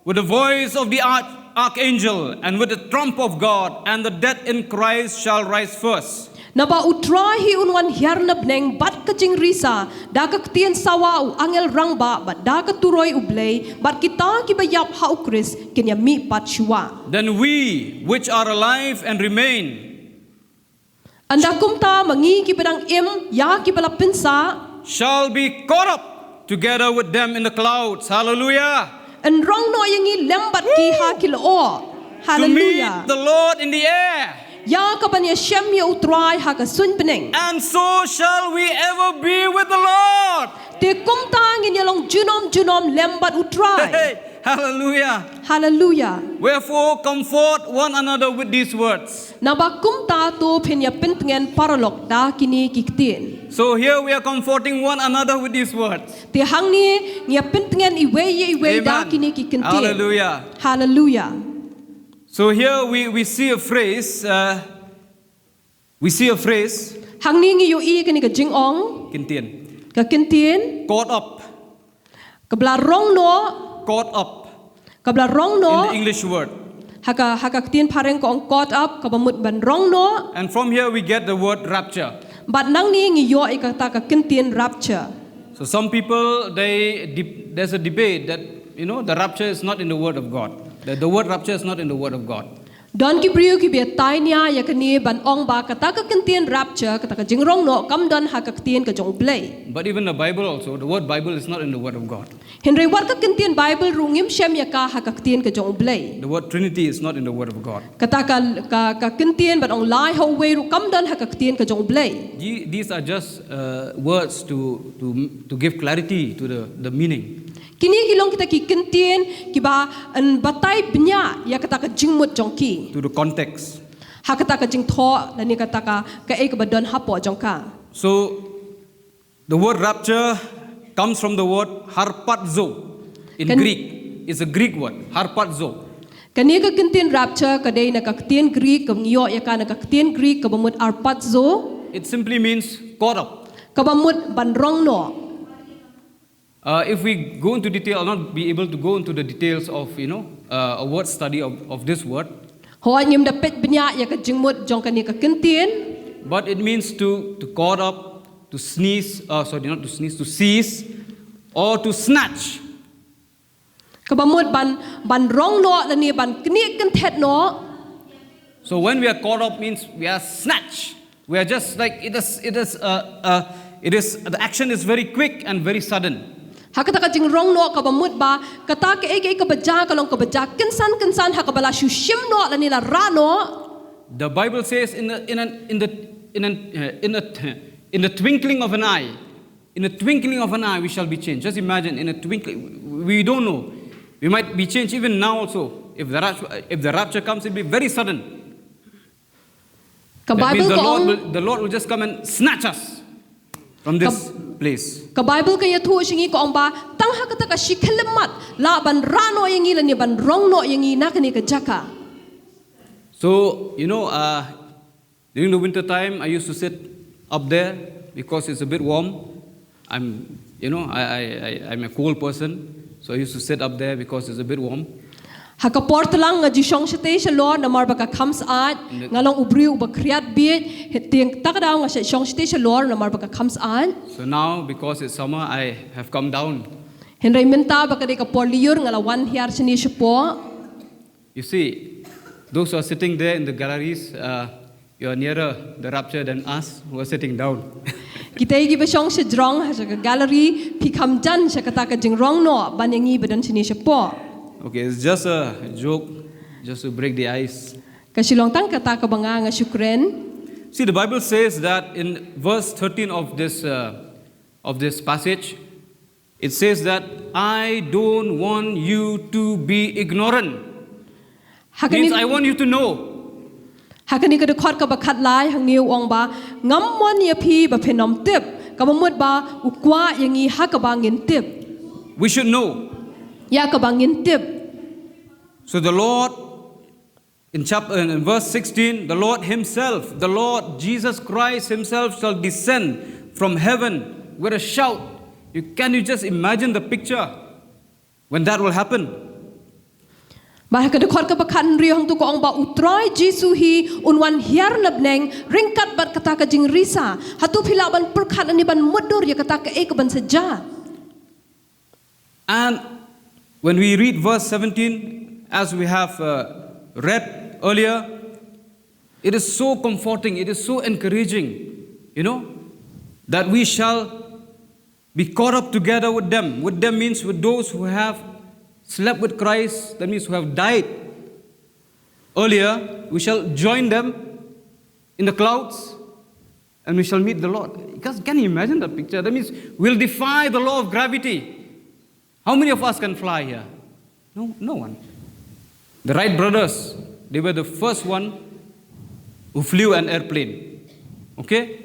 with the voice of the arch- archangel, and with the trump of God, and the dead in Christ shall rise first. Naba u Trai hi un wan hiar na bneng bad ka jingrisa, da ka ktien sawa u angel rangbah, bad da ka turoi u Blei, bad kita kiba ïap ha u Khrist kin ïa mihpat shuwa. Then we which are alive and remain Ynda kumta ma ngi kiba dang im ïa kiba la pynsah. Shall be caught up together with them in the clouds. Hallelujah. Yn rong noh ïa ngi lem bad ki ha ki lyoh. Hallelujah. To meet the Lord in the air. Ïa ka ban ïashem ïa U Trai ha ka suiñ bneng. And so shall we ever be with the Lord. Te kumta ngin ïalong junom junom lem bad U Trai. Hey, hallelujah. Haleluya. Wherefore, comfort one another with these words. Naba kumta to phin ïa pyntngen paralok da kine ki ktien. So here we are comforting one another with these words. Te hangne ngi ïa pyntngen iwei ïa iwei da Amen. Kine ki ktien. Hallelujah. Haleluya. So here we, we see a phrase, uh, we see a phrase, Hangne ngi ïohi kane ka jingong, ktien. Ka ktien, Caught up. Kaba la rong noh. Caught up. Kaba la rong noh. In the English word. Ha ka, ha ka ktien phareng ka ong caught up, kaba mut ban rong noh. And from here we get the word rapture. Bad nangne ngi ïoh ïa kata ka ktien rapture. So some people, they de- there's a debate that, you know, the rapture is not in the word of God. The, the word rapture is not in the word of God. Don ki briew kiba ïatai nia ïa kane ban ong ba kata ka ktien rapture, kata ka jingrong noh, kam don ha ka ktien ka jong U Blei. But even the Bible also, the word Bible is not in the word of God. Hynrei wat ka ktien Bible ruh ngim shem ïa ka ha ka ktien ka jong U Blei. The word Trinity is not in the word of God. Kata ka, ka, ka ktien ban ong lai ha uwei ruh kam don ha ka ktien ka jong U Blei. Ye- These are just uh, words to, to, to give clarity to the, the meaning. Kine ki long kita ki ktien kiba yn batai bniah ïa kata ka jingmut jong ki. To the context. Ha kata ka jingthoh lane kata ka, kaei kaba don hapoh jong ka. So the word rapture comes from the word harpazo in Kan- Greek. It's a Greek word, harpazo. Kane ka ktien rapture ka dei na ka ktien Greek, ka ngi ïoh ïa ka na ka ktien Greek kaba mut harpazo. It simply means caught up. Kaba mut ban rong noh. Uh, if we go into detail, I'll not be able to go into the details of, you know, uh, a word study of, of this word. Hooid, ngim da peit bniah ïa ka jingmut jong kane ka ktien. But it means to, to caught up, to sneeze, uh, sorry, not to sneeze, to seize, or to snatch. Kaba mut ban, ban rong noh lane ban knieh kynthet noh. So when we are caught up means we are snatched. We are just like, it is, it is, uh, uh, it is, the action is very quick and very sudden. Ha kata ka jingrong noh kaba mut ba kata kaei kaei kaba jia ka long kaba jia kynsan kynsan ha kaba la shu shim noh lane la rah noh. The Bible says, in the, in an, in the, in an, uh, in a, in the twinkling of an eye, in a twinkling of an eye, we shall be changed. Just imagine, in a twinkling, we don't know. We might be changed even now also. If the rapture, if the rapture comes, it'll be very sudden. Ka That means Bible the ka Lord, ong, will, the Lord will just come and snatch us from this place. Ka Bible ka ïathuh sha ngi ka ong ba tang ha kata ka shi khyllipmat lah ban rah noh ïa ngi lane ban rong noh ïa ngi na kane ka jaka. So, you know, uh, during the winter time, I used to sit up there because it's a bit warm. I'm, you know, I, I, I, I'm a cold person, so I used to sit up there because it's a bit warm. Ha ka por tlang nga ju shong shatei shalor namar ba ka kham syaid, nga long u briew uba khriat bieit, hynrei kata ka daw nga shong shatei shalor namar ba ka kham syaid. So now, because it's summer, I have come down. Hynrei mynta ba ka dei ka por lyiur nga la wan hiar shane shapoh. You see, those who are sitting there in the galleries, uh, you are nearer the rapture than us who are sitting down. Kita kiba shong shajrong ha sha ka gallery, phi kham jan sha kata ka jingrong noh ban ïa ngi ba don shane shapoh. Okay, it's just a joke, just to break the ice. Ka shu long tang kata kaba nga nga shu kren. See, the Bible says that in verse thirteen of this, uh, of this passage, it says that, "I don't want you to be ignorant." Ha Means, kane, I want you to know. Ha kane ka dkhot kaba khatlai hangne u ong ba ngam mon ïa phi ba phin ym tip, kaba mut ba u kwah ïa ngi ha kaba ngin tip. We should know. Ïa kaba ngin tip. So the Lord, in chapter, in verse sixteen, the Lord Himself, the Lord Jesus Christ Himself shall descend from heaven with a shout. You, can you just imagine the picture when that will happen? Ba ha ka dkhot kaba khathynriew hangto ka ong ba U Trai Jisu hi un wan hiar na bneng ryngkat bad kata ka jingrisa. Hato phi lah ban pyrkhat lane ban mutdur ïa kata kaei kaban sa jia. And when we read verse seventeen, as we have, uh, read earlier, it is so comforting, it is so encouraging, you know, that we shall be caught up together with them. With them means with those who have slept with Christ, that means who have died earlier. We shall join them in the clouds, and we shall meet the Lord. Because can you imagine that picture? That means we'll defy the law of gravity. How many of us can fly here? No, no one. The Wright brothers, they were the first one who flew an airplane. Okay?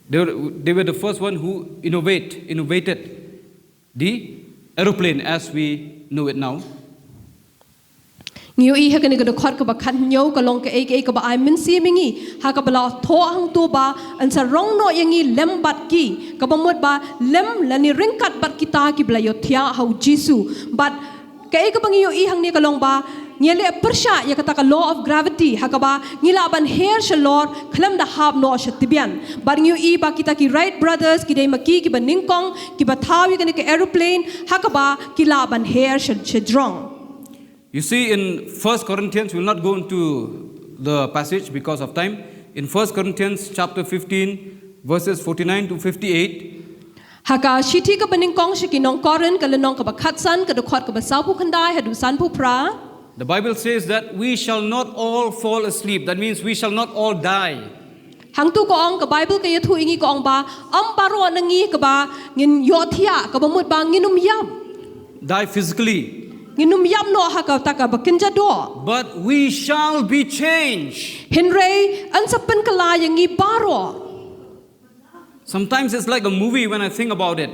They were, they were the first one who innovate, innovated the aeroplane as we know it now. Ngi ïohi ha kane ka dkhot kaba khatnïew ka long kaei kaei kaba ai mynsiem ïa ngi ha kaba la thoh hangto ba yn sa rong noh ïa ngi lem bad ki, kaba mut ba lem lane ryngkat bad kita kiba la ïohthiah ha u Jisu. Bad kaei kaba ngi ïohi hangne ka long ba ngi leh pyrshah ïa kata ka law of gravity ha kaba ngi lah ban her shalor khlem da hap noh sha tbian. Bad ngi ïohi ba kita ki Wright brothers ki dei ma ki kiba nyngkong kiba thaw ïa kane ka aeroplane ha kaba ki lah ban her sha, sha jrong. You see, in First Corinthians, we'll not go into the passage because of time. In First Corinthians chapter fifteen, verses forty-nine to fifty-eight, Ha ka shithi kaba nyngkong sha ki nong Korinth ka lynnong kaba khatsan ka dkhot kaba sawphew khyndai haduh sanphew phra. The Bible says that we shall not all fall asleep. That means we shall not all die. Hangto ka ong ka Bible ka ïathuh ïa ngi ka ong ba ym baroh na ngi kaba ngin ïohthiah kaba mut ba ngin ym ïap. Die physically. Ngin ym ïap noh ha kata kaba kynja doh. But we shall be changed. Hynrei yn sa pynkylla ïa ngi baroh. Sometimes it's like a movie when I think about it.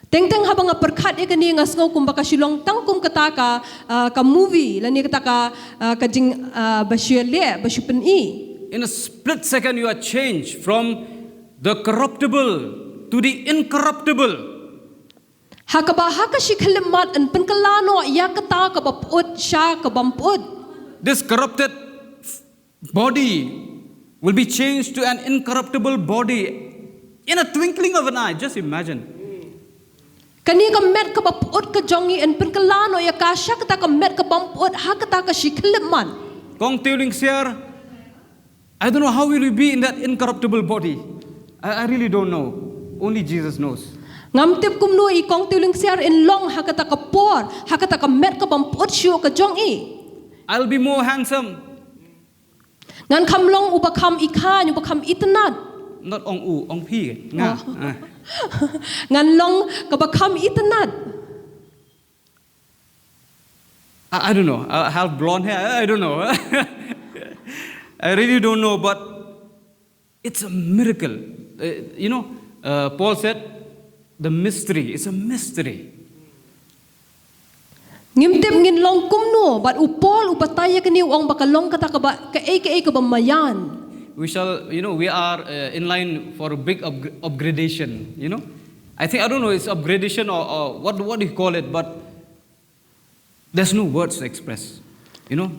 Teng teng haba nga pyrkhat ïa kane nga sngew kumba ka shu long tang kum kata ka, ah, ka movie lane kata ka, ah, ka jing, ah, ba shu leh ba shu pyni. In a split second, you are changed from the corruptible to the incorruptible. Ha kaba ha ka shi khyllipmat yn pynkylla noh ïa kata kaba pyut sha kaba ym pyut. This corrupted body will be changed to an incorruptible body in a twinkling of an eye. Just imagine. Kane ka met kaba pyut ka jong ngi yn pynkylla noh ïa ka sha kata ka met kaba ym pyut ha kata ka shi khyllipmat. Kong Tewlyngsiar, I don't know how will you be in that incorruptible body. I, I really don't know. Only Jesus knows. Ngam tip kumno i Kong Tewlyngsiar in long ha kata ka por, ha kata ka met kaba ym pyut shuh ka jong i. I'll be more handsome. Ngan kham long uba kham i khañ, uba kham itynnad. Not ong u, ong phi, nga. Oh. Ah. Ngan long kaba kham itynnad. I, I don't know. I have blonde hair. I, I don't know. I really don't know, but it's a miracle. Uh, you know, uh, Paul said, the mystery is a mystery. Ngim tip ngin long kumno, bad u Paul u batai ïa kane u ong ba ka long kata kaba, kaei kaei kaba maïan. We shall, you know, we are, uh, in line for a big upg-, upgradation, you know. I think, I don't know, it's upgradation or, or what, what do you call it, but there's no words to express, you know,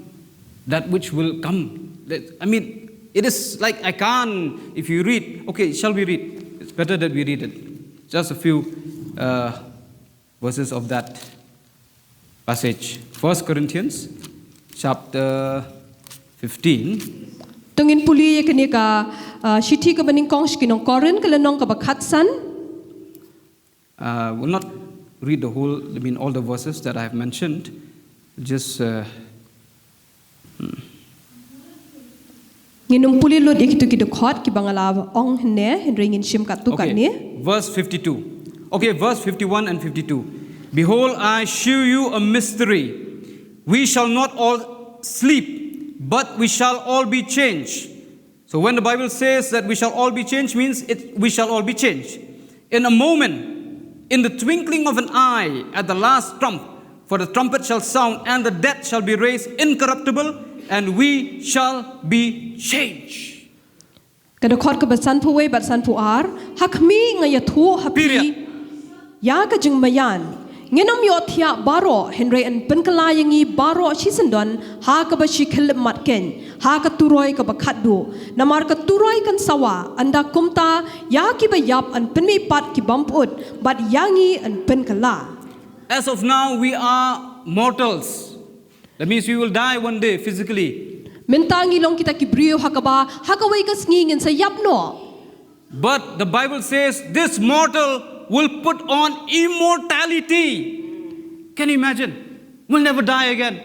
that which will come. That, I mean, it is like I can't, if you read, okay, shall we read? It's better that we read it. Just a few, uh, verses of that passage. First Corinthians chapter fifteen. To ngin pule ïa kane ka, uh, shithi kaba nyngkong sha ki nong Korinth ka lynnong kaba khatsan. Uh, we'll not read the whole, I mean, all the verses that I have mentioned. Just, uh, hmm. Ngin ym pule lut ïa kito ki dkhot kiba nga la ong hangne, hynrei ngin shim katto katne. Okay. Verse fifty-two. Okay, verse fifty-one and fifty-two. Behold, I shew you a mystery. We shall not all sleep, but we shall all be changed. So when the Bible says that we shall all be changed, means it, we shall all be changed. In a moment, in the twinkling of an eye, at the last trump, for the trumpet shall sound, and the dead shall be raised incorruptible, and we shall be changed. Ka dkhot kaba sanphew wei bad sanphew ar, ha khmih nga ïathuh ha phi. Period. Ïa ka jingmaïan. Ngin ym ïohthiah baroh, hynrei yn pynkylla ïa ngi baroh shisyndon, ha kaba shi khyllipmat keiñ, ha ka turoi kaba khatduh. Namar ka turoi kan sawa, ynda kumta, ïa kiba ïap yn pynmihpat ki bym pyut, bad ïa ngi yn pynkylla. As of now, we are mortals. That means we will die one day physically. Mynta ngi long kita ki briew ha kaba, ha kawei ka sngi ngin sa ïap noh. But the Bible says this mortal will put on immortality. Can you imagine? We'll never die again.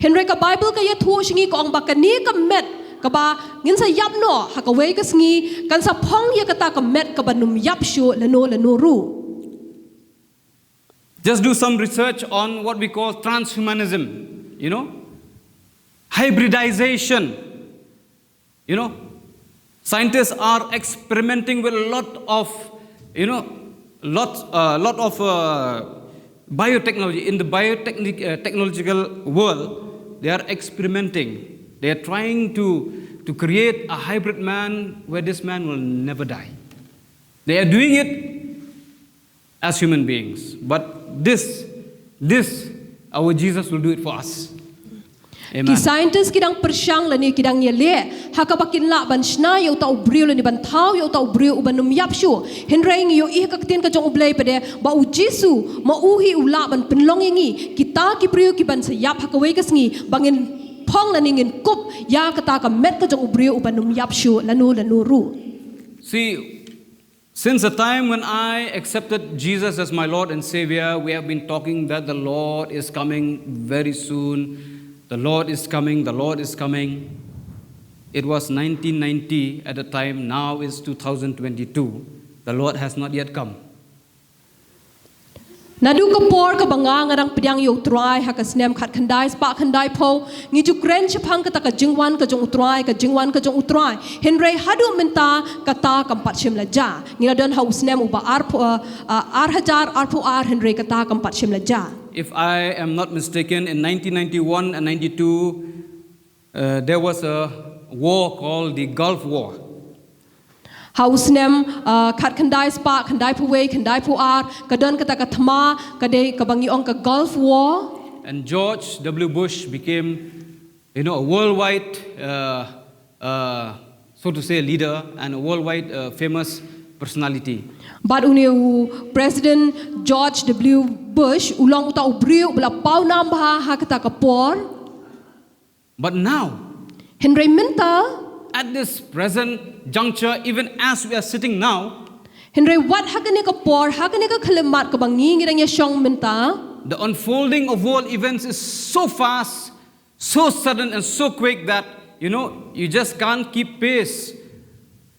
Hynrei ka Bible ka ïathuh sha ngi ka ong ba kane ka met kaba ngin sa ïap noh ha kawei ka sngi, kan sa phong ïa kata ka met kaba nym ïap shuh lano lano ruh. Just do some research on what we call transhumanism, you know, hybridization. You know, scientists are experimenting with a lot of, you know, lot, uh, lot of uh, biotechnology. In the biotechnic uh, technological world, they are experimenting. They are trying to to create a hybrid man where this man will never die. They are doing it as human beings. But this, this, our Jesus will do it for us. Amen. Ki scientist ki dang pyrshang lane ki dang ïaleh ha kaba kin lah ban shna ïa uta u briew lane ban thaw ïa uta u briew uba nym ïap shuh. Hynrei ngi ïohi ha ka ktien ka jong U Blei pat de ba U Jisu ma u hi u lah ban pynlong ïa ngi kita ki briew ki ban sa ïap ha kawei ka sngi ba ngin phong lane ngin kup ïa kata ka met ka jong u briew uba nym ïap shuh lano lano ruh. See, since the time when I accepted Jesus as my Lord and Savior, we have been talking that the Lord is coming very soon. The Lord is coming, the Lord is coming. It was nineteen ninety at the time, now it's two thousand twenty-two. The Lord has not yet come. Naduh ka por kaba nga nga dang pdiang ïa U Trai ha ka snem khatkhyndai spah khyndaiphew, ngi ju kren shaphang kata ka jingwan ka jong U Trai, ka jingwan ka jong U Trai. Hynrei haduh mynta kata kam pat shym la jia. Ngi la don ha u snem uba arphew, uh, uh, ar hajar arphew ar, hynrei kata kam pat shym la jia. If I am not mistaken, in nineteen ninety-one and ninety-two, uh, there was a war called the Gulf War. Ha u snem uh, khatkhyndai spah khyndaiphew wei khyndaiphew ar ka don kata ka thma ka dei kaba ngi ong ka Gulf War. And George W. Bush became, you know, a worldwide, uh, uh, so to say, leader and a worldwide uh, famous personality. Bad une u President George W. Bush u long uta u briew uba la pawnam bha ha kata ka por. But now, hynrei mynta, at this present juncture, even as we are sitting now, hynrei wat ha kane ka por, ha kane ka khyllipmat kaba ngi ngi dang ïa shong mynta, the unfolding of world events is so fast, so sudden, and so quick that, you know, you just can't keep pace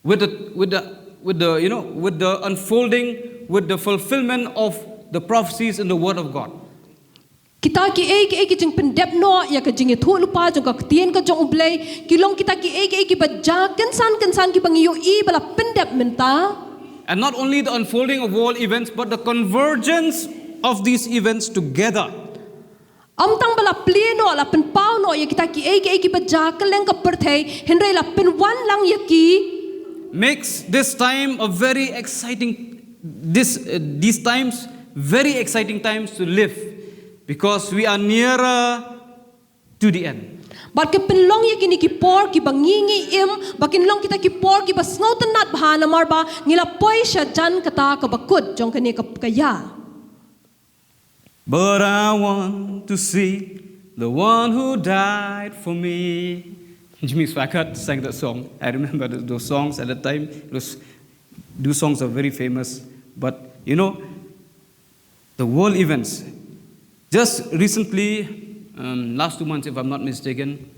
with the, with the, with the, you know, with the unfolding, with the fulfillment of the prophecies in the Word of God. Kita ki ei ki ei ki jingpyndep noh ïa ka jingïathuhlypa jong ka ktien ka jong U Blei ki long kita ki ei ki ei kiba jia kynsan kynsan kiba ngi ïohi ba la pyndep mynta. And not only the unfolding of world events, but the convergence of these events together. Ym tang ba la plie noh, la pynpaw noh ïa kita ki ei ki ei kiba jia kylleng ka pyrthei, hynrei la pynwan lang ïa ki. Makes this time a very exciting, this, uh, these times very exciting times to live, because we are nearer to the end. Bad ka pynlong ïa kine ki por kiba ngi ngi im, ba kin long kita ki por kiba sngewtynnat bha namar ba ngi la poi sha jan kata kaba kut jong kane ka, ka ïa. But I want to see the one who died for me. Jimmy Swaggart sang that song. I remember th- those songs at that time. It was, those songs are very famous. But, you know, the world events. Just recently, um, last two months, if I'm not mistaken,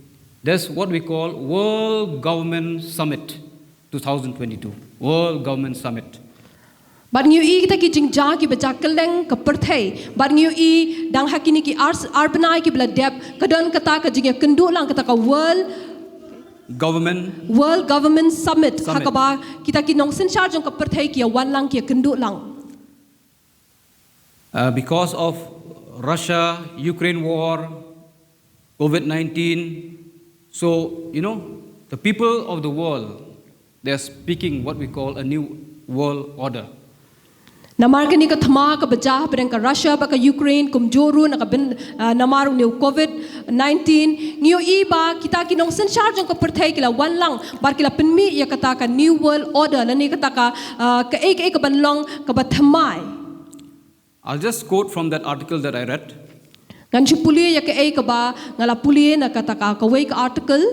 there's what we call World Government Summit. two thousand twenty-two World Government Summit. Bad ngi ïohi kita ki jingjia kiba jia kylleng ka pyrthei. Bad ngi ïohi dang ha kine ki ar, ar bnai kiba la dep ka don kata ka jingïakynduh lang kata ka World Government World Government Summit. Summit. Ha kaba kita ki nongsynshar jong ka pyrthei ki ïawan lang ki ïakynduh lang. Uh, because of Russia, Ukraine war, COVID nineteen. So, you know, the people of the world, they are speaking what we call a new world order. Namar kane ka thma kaba jia hapdeng ka Russia bad ka Ukraine, kumjuh ruh na ka byn, uh, namar une u COVID nineteen, ngi ïohi ba kita ki nongsynshar jong ka pyrthei ki la wan lang bad ki la pynmih ïa kata ka new world order, lane kata ka, uh, kaei kaei kaban long kaba thymmai. I'll just quote from that article that I read. Ngan shu pule ïa kaei kaba nga la pule na kata ka kawei ka article.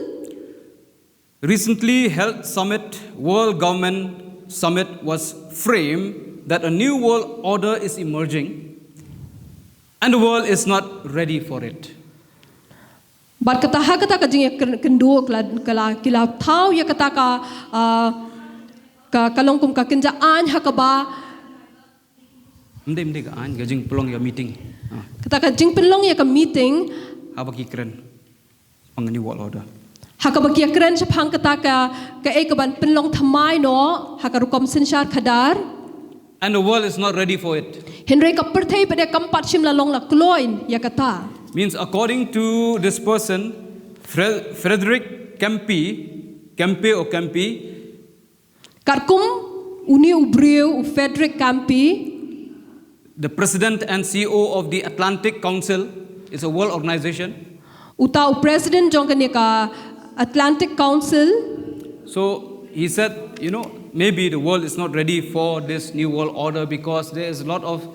Recently held summit, World Government Summit, was framed that a new world order is emerging and the world is not ready for it. Bad kata ha kata ka jingïakynduh ka la, ka la, ki la thaw ïa kata ka, ah, ka, ka long kum ka kynja aiñ ha kaba. Ym dei, ym dei ka aiñ, ka jingpynlong ïa meeting. Ah. Kata ka jingpynlong ïa ka meeting. Haba ki kren shaphang ka New World Order. Ha kaba ki ïakren shaphang kata ka, kaei kaban pynlong thymmai noh ha ka rukom synshar khadar. And the world is not ready for it. Hynrei ka pyrthei pat de kam pat shym la long la kloi ïa kata. Means, according to this person, Fre-, Frederick Kempe, Kempe or Kempe, Katkum une u briew u Frederick Kempe, the president and C E O of the Atlantic Council, is a world organization. Uta u president jong kane ka Atlantic Council. So he said, you know, maybe the world is not ready for this new world order because there is a lot of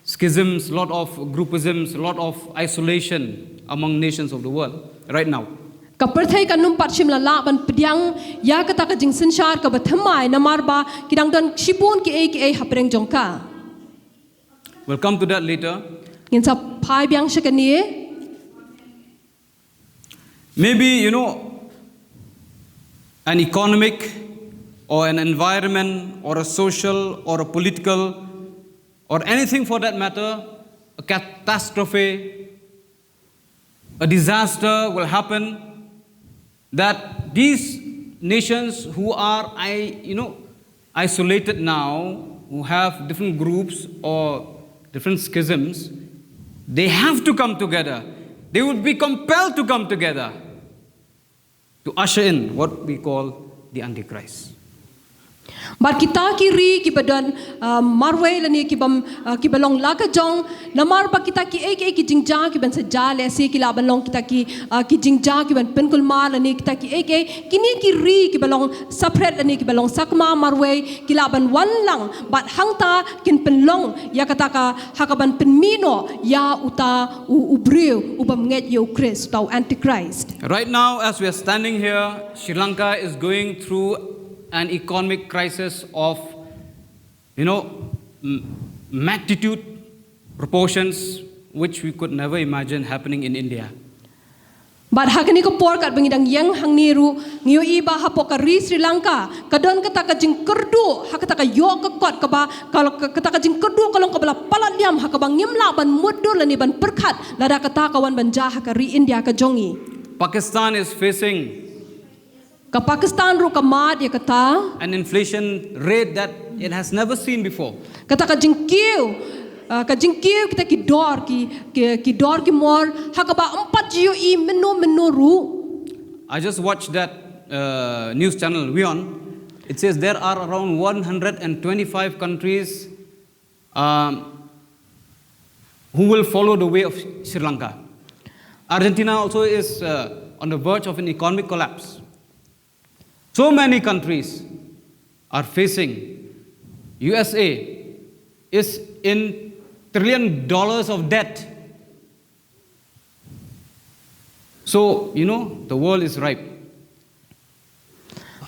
schisms, lot of groupisms, lot of isolation among nations of the world right now. Ka pyrthei kan ym pat shym la lah ban pdiang ïa kata ka jingsynshar kaba thymmai namar ba ki dang don shibun kiei kiei hapdeng jong ka. We'll come to that later. Ngin sa phai biang sha kane. Maybe, you know, an economic or an environment or a social or a political or anything for that matter, a catastrophe, a disaster will happen, that these nations who are, I, you know, isolated now, who have different groups or different schisms, they have to come together. They would be compelled to come together to usher in what we call the Antichrist. Bad kita ki ri kiba don, ah, marwei lane kiba, ah, kiba long la ka jong, namar ba kita kiei kiei ki jingjia kiban sa jia lehse ki lah ban long kita ki, ah, ki jingjia kiban pynkulmar lane kita kiei kiei, kine ki ri kiba long separate lane kiba long sakma marwei ki lah ban wan lang bad hangta kin pynlong ïa kata ka ha kaban pynmih noh ïa uta u, u briew u bym ngeit ïa u Khrist, uta u Antichrist. Right now, as we are standing here, Sri Lanka is going through an economic crisis of, you know, m-, magnitude, proportions which we could never imagine happening in India. Bad ha kane ka por katba ngi dang ïeng hangne ruh, ngi ïohi ba hapoh ka ri Sri Lanka ka don kata ka jingkyrduh ha kata ka ïoh ka kot kaba, ka, ka, kata ka jingkyrduh ka long kaba la palat liam ha kaba ngim lah ban mutdur lane ban pyrkhat lada kata ka wan ban jia ha ka ri India ka jong ngi. Pakistan is facing Ka Pakistan ruh ka mad ïa kata. An inflation rate that it has never seen before. Kata ka jingkiew, ah, ka jingkiew kita ki dor ki, ki, ki dor ki mor ha kaba ym pat ju ïohi mynno mynno ruh. I just watched that, uh, news channel, WION. It says there are around one hundred and twenty-five countries, um, who will follow the way of Sri Lanka. Argentina also is, uh, on the verge of an economic collapse. So many countries are facing. U S A is in trillion dollars of debt. So, you know, the world is ripe.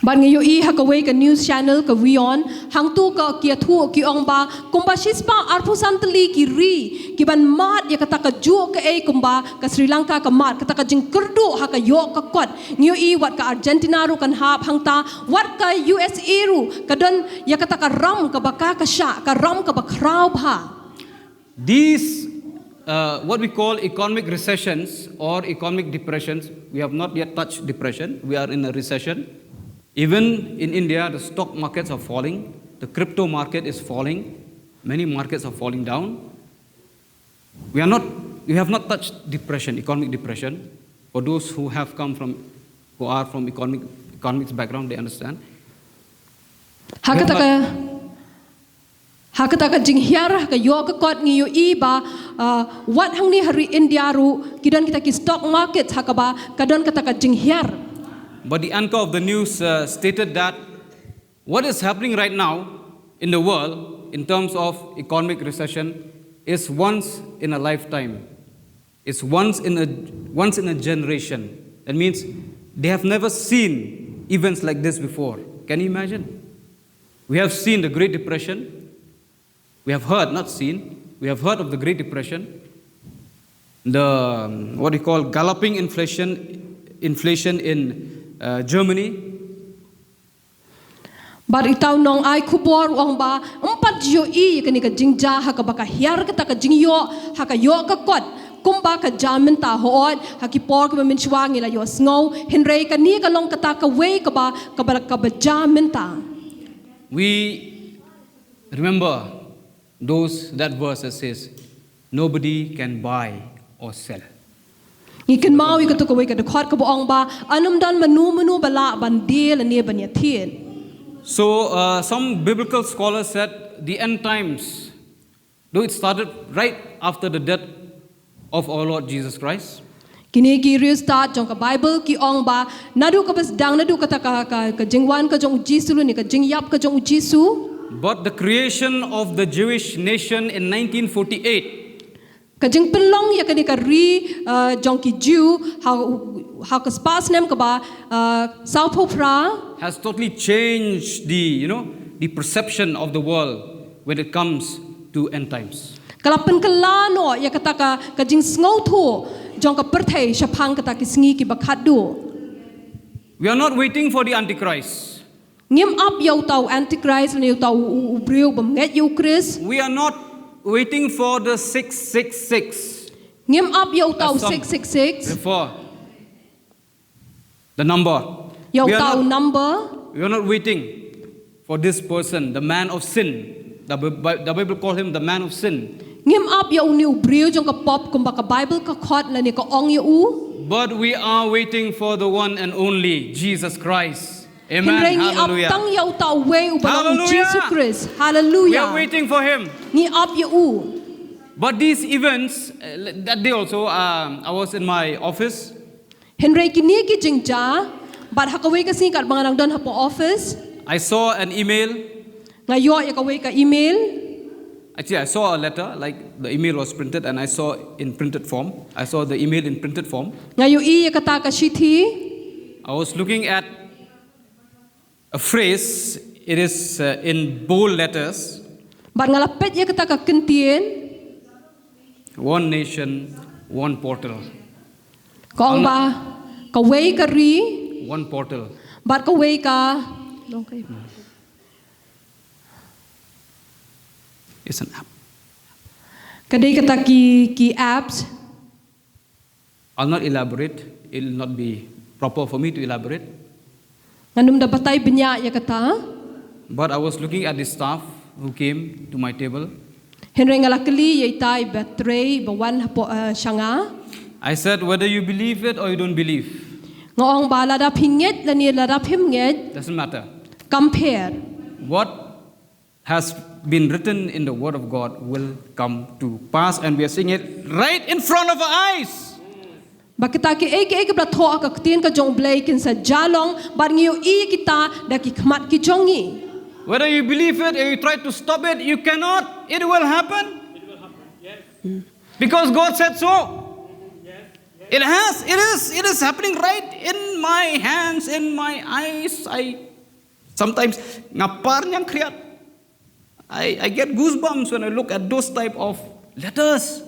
Bad ngi ïohi ha kawei ka news channel ka WION, hangto ka ki ïathuh ki ong ba kumba shispah arphew san tylli ki ri kiban mad ïa kata kajuh kaei kumba ka Sri Lanka ka mad, kata ka jingkyrduh ha ka ïoh ka kot. Ngi ïohi wat ka Argentina ruh kan hap hangta, wat ka U S A ruh ka don ïa kata ka ram kaba ka, ka shah, ka ram kaba khraw bha. These, uh, what we call economic recessions or economic depressions, we have not yet touched depression. We are in a recession. Even in India, the stock markets are falling. The crypto market is falling. Many markets are falling down. We are not, we have not touched depression, economic depression. For those who have come from, who are from economic, economics background, they understand. Ha kata ka, ha kata ka jinghiar ha ka ïoh ka kot ngi ïohi ba, ah, wat hangne ha ri India ruh ki don kita ki stock markets ha kaba ka don kata ka jinghiar. But the anchor of the news, uh, stated that what is happening right now in the world in terms of economic recession is once in a lifetime. It's once in a, once in a generation. That means they have never seen events like this before. Can you imagine? We have seen the Great Depression. We have heard, not seen, we have heard of the Great Depression. the, um, what you call, galloping inflation, inflation in, uh, Germany. Bad uta u nongai khubor u ong ba, ym pat ju ïohi ïa kane ka jingjia ha kaba ka hiar kata ka jingïoh ha ka ïoh ka kot kumba ka jia mynta. Hooid, ha ki por kiba mynshuwa ngi la ïohsngew, hynrei kane ka long kata kawei kaba, kaba, kaba jia mynta. We remember those, that verse that says, "Nobody can buy or sell." Ngi kynmaw ïa kato kawei ka dkhot kaba ong ba, yn ym don mano mano ba lah ban die lane ban ïathied. So, uh, some biblical scholars said the end times, though it started right after the death of our Lord Jesus Christ, Kine ki riewstad jong ka Bible ki ong ba, naduh kaba sdang, naduh kata ka, ka, ka jingwan ka jong u Jisu lane ka jingïap ka jong u Jisu. But the creation of the Jewish nation in nineteen forty-eight, Ka jingpynlong ïa kane ka ri, uh, jong ki Jiw ha, ha ka spah snem kaba, uh, sawphew phra, has totally changed the, you know, the perception of the world when it comes to end times. Ka la pynkylla noh ïa kata ka, ka jingsngewthuh jong ka pyrthei shaphang kata ki sngi kiba khatduh. We are not waiting for the Antichrist. Ngim ap ïa uta u Antichrist lane uta u, u, u briew bym ngeit ïa u Khrist. We are not waiting for the six six six. Ngim ap ïa uta u As some six six six. Before the number. Ïa We are uta u not, number. We are not waiting for this person, the man of sin. The, Bi- the Bible call him the man of sin. Ngim ap ïa une u briew jong ka pop kumba ka Bible ka khot lane ka ong ïa u. But we are waiting for the one and only Jesus Christ. Amen. Hynrei ngi ap Hallelujah. Tang ïa uta uwei uba long u Hallelujah. Jisu Khrist. We are Hallelujah. Waiting for him. Ngi ap ïa u. But these events, uh, that day also, um, I was in my office. Hynrei kine ki jingjia, bad ha kawei ka sngi katba nga dang don hapoh office, I saw an email. Nga ïoh ïa kawei ka email. Actually, I saw a letter, like, the email was printed and I saw in printed form. I saw the email in printed form. Nga ïohi ïa kata ka shithi. I was looking at a phrase, it is, uh, in bold letters. Bad nga la peit ïa kata ka kyntien. One nation, one portal. Ka ong ba, kawei ka ri. One portal. Bad kawei ka. It's an app. Ka dei kata ki, ki apps. I'll not elaborate. It'll not be proper for me to elaborate. Ngan ym da batai bniah ïa kata. But I was looking at the staff who came to my table. Hynrei nga la kylli ïa ita iba trei ba wan hapoh, eh, sha nga. I said, "Whether you believe it or you don't believe, Nga ong ba lada phi ngeit lane lada phim ngeit, doesn't matter. Kam pher. What has been written in the word of God will come to pass, and we are seeing it right in front of our eyes." Ba kita kiei kiei kiba la thoh ha ka ktien ka jong U Blei kin sa jia long, bad ngi ïohi kita da ki khmat ki jong ngi. Whether you believe it or you try to stop it, you cannot. It will happen. Because God said so. It has, it is, it is happening right in my hands, in my eyes. I sometimes nga par ñiangkhriat. I, I get goosebumps when I look at those type of letters.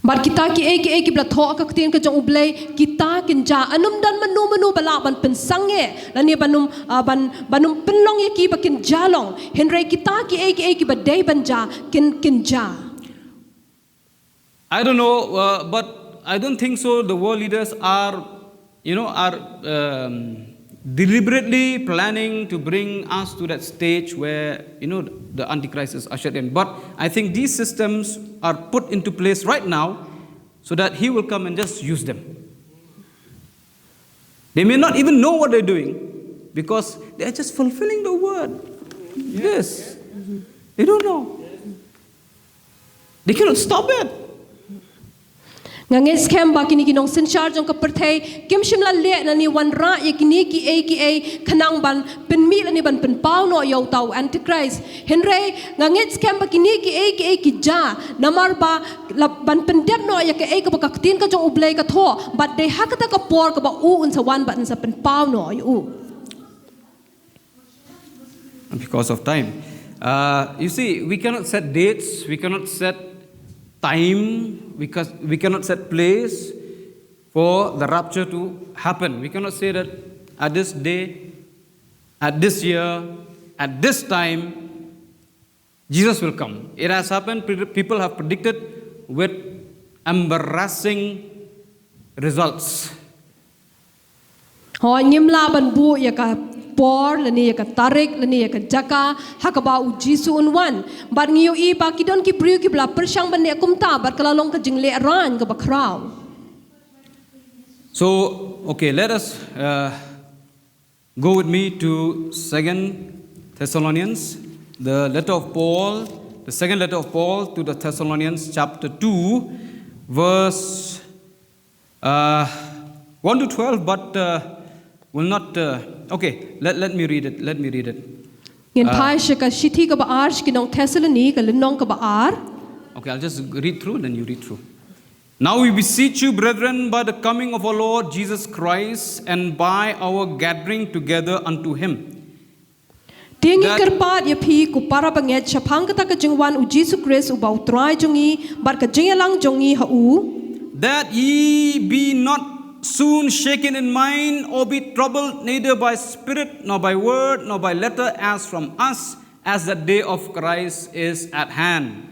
Bad kita kiei kiei kiba la thoh ha ka ktien ka jong U Blei, kita kin jia. Yn ym don mano mano ba lah ban pynsangeh lane ban ym, ah, ban, ban ym pynlong ïa ki ba kin jia long. Hynrei kita kiei kiei kiba dei ban jia kin, kin jia. I don't know, uh, but I don't think so. The world leaders are, you know, are, um, deliberately planning to bring us to that stage where, you know, the Antichrist is ushered in. But I think these systems are put into place right now so that he will come and just use them. They may not even know what they're doing because they are just fulfilling the word. Yes. They don't know. They cannot stop it. Nga ngeit skhem ba kine ki nongsynshar jong ka pyrthei kim shym la leh lane wanrah ïa kine kiei kiei khnang ban pynmih lane ban pynpaw noh ïa uta u Antichrist. Hynrei nga ngeit skhem ba kine kiei kiei ki jia namar ba la ban pyndep noh ïa kaei kaba ka ktien ka jong U Blei ka thoh, bad dei ha kata ka por kaba u un sa wan bad un sa pynpaw noh ïa u. Because of time. Uh, you see, we cannot set dates, we cannot set time, we, can, we cannot set place for the rapture to happen. We cannot say that at this day, at this year, at this time, Jesus will come. It has happened, people have predicted with embarrassing results. Hooid, ngim lah ban buh ïa ka por lane ïa ka tarik lane ïa ka jaka ha kaba u Jisu un wan. Bad ngi ïohi ba ki don ki briew kiba la pyrshang ban leh kumta bad ka la long ka jinglehrain kaba khraw. So, okay, let us uh, go with me to Second Thessalonians, the letter of Paul, the second letter of Paul to the Thessalonians, chapter two, verse uh, one to twelve, but uh, will not. Uh, okay, let, let me read it. Let me read it. Ngin phai sha ka shithi kaba ar sha ki nong Thessaloni, ka lynnong kaba ar. Okay, I'll just read through and then you read through. Now we beseech you, brethren, by the coming of our Lord Jesus Christ and by our gathering together unto him. Te ngi kyrpad ïa phi ko para bangeit shaphang kata ka jingwan u Jisu Khrist uba u Trai jong ngi bad ka jingïalang jong ngi ha u. That ye be not soon shaken in mind or be troubled neither by spirit nor by word nor by letter as from us, as the day of Christ is at hand.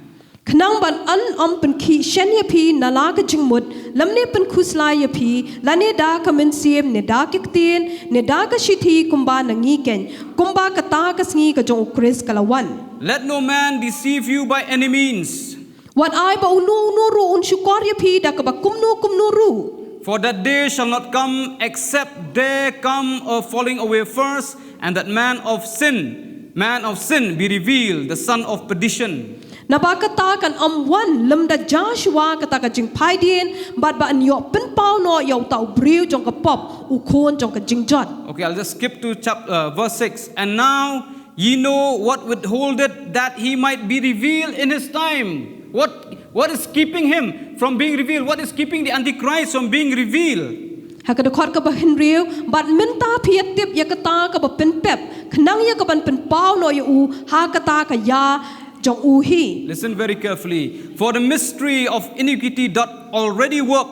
Khnang ban ym pynkhih shen ïa phi na la ka jingmut, lymne pynkhuslai ïa phi, lane da ka mynsiem, ne da ki ktien, ne da ka shithi kumba na ngi keiñ, kumba kata ka sngi ka jong u Khrist ka la wan. Let no man deceive you by any means. Wat ai ba uno uno ruh un shukor ïa phi da kaba kumno kumno ruh. For that day shall not come except there come a falling away first, and that man of sin, man of sin be revealed, the son of perdition. Naba kata kan ym wan lymda jia shuwa kata ka jingphaidien bad ba yn ïoh pynpaw noh ïa uta u briew jong ka pop, u khun jong ka jingjot. Okay, I'll just skip to chap, uh, verse six. And now ye know what withholdeth that he might be revealed in his time. What, what is keeping him from being revealed? What is keeping the Antichrist from being revealed? Ha ka dkhot kaba hynriew, bad mynta phi ïa tip ïa kata kaba pynpep, khnang ïa kaban pynpaw noh ïa u ha kata ka ïa jong u hi. Listen very carefully. For the mystery of iniquity doth already work.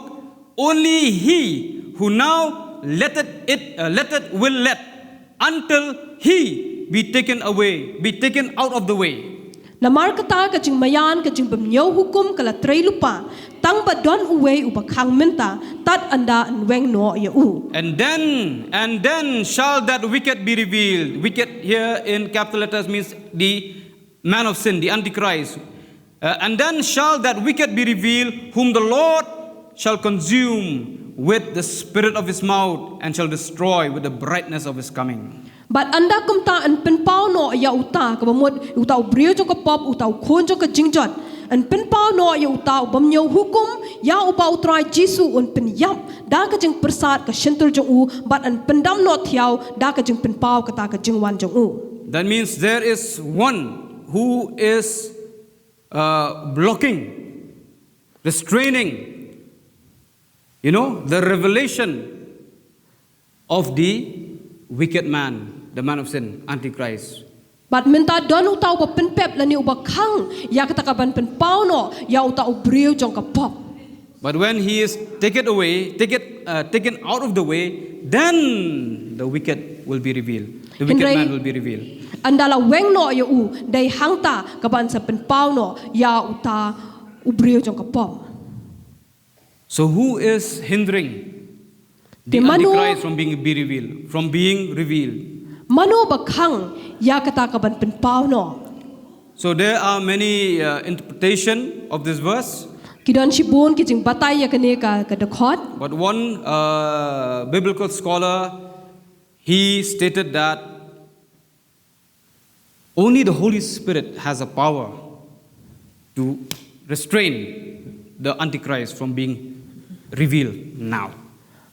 Only he who now letteth it, uh, letteth will let until he be taken away, be taken out of the way. Namar kata ka jingmaïan ka jingbymñiew hukum ka la trei lypa, tang ba don uwei uba khang mynta, tad ynda yn weng noh ïa u. And then, and then shall that wicked be revealed. Wicked here in capital letters means the man of sin, the Antichrist. Uh, and then shall that wicked be revealed, whom the Lord shall consume with the spirit of his mouth, and shall destroy with the brightness of his coming. Bad ynda kumta yn pynpaw noh ïa uta, kaba mut uta u briew jong ka pop, uta u khun jong ka jingjot. Yn pynpaw noh ïa uta u bymñiew hukum, ïa uba u Trai Jisu un pynïap da ka jingpyrsad ka shyntur jong u, bad yn pyndam noh thiaw da ka jingpynpaw kata ka jingwan jong u. That means there is one who is uh, blocking, restraining, you know, the revelation of the wicked man, the man of sin, Antichrist. Bad mynta don uta uba pynpep lane uba khang ïa kata kaban pynpaw noh ïa uta u briew jong ka pop. But when he is taken away, take it, uh, taken out of the way, then the wicked will be revealed. The wicked man will be revealed. Ynda la weng noh ïa u, dei hangta kaban sa pynpaw noh ïa uta u briew jong ka pop. So who is hindering the Antichrist from being be revealed, from being revealed? Mano ba khang ïa kata kaban pynpaw noh. So there are many uh, interpretation of this verse. Ki don shibun ki jingbatai ïa kane ka ka dkhot. But one uh, biblical scholar, he stated that only the Holy Spirit has a power to restrain the Antichrist from being revealed now.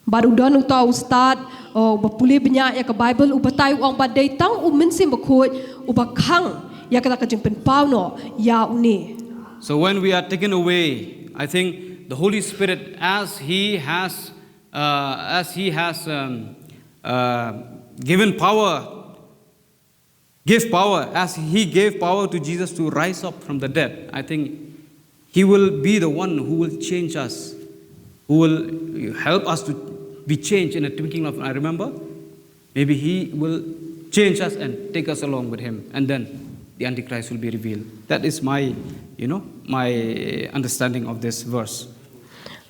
Bad u don uta u stad uba pule bniah ïa ka Bible u batai u ong ba dei tang u Mynsiem Bakhuid uba khang ïa kata ka jingpynpaw noh ïa une. So when we are taken away, I think the Holy Spirit, as he has uh, as he has um, uh, given power, give power, as he gave power to Jesus to rise up from the dead. I think He will be the one who will change us, who will help us to be changed in a twinkling of an eye. Remember, maybe he will change us and take us along with him, and then the Antichrist will be revealed. That is my, you know, my understanding of this verse.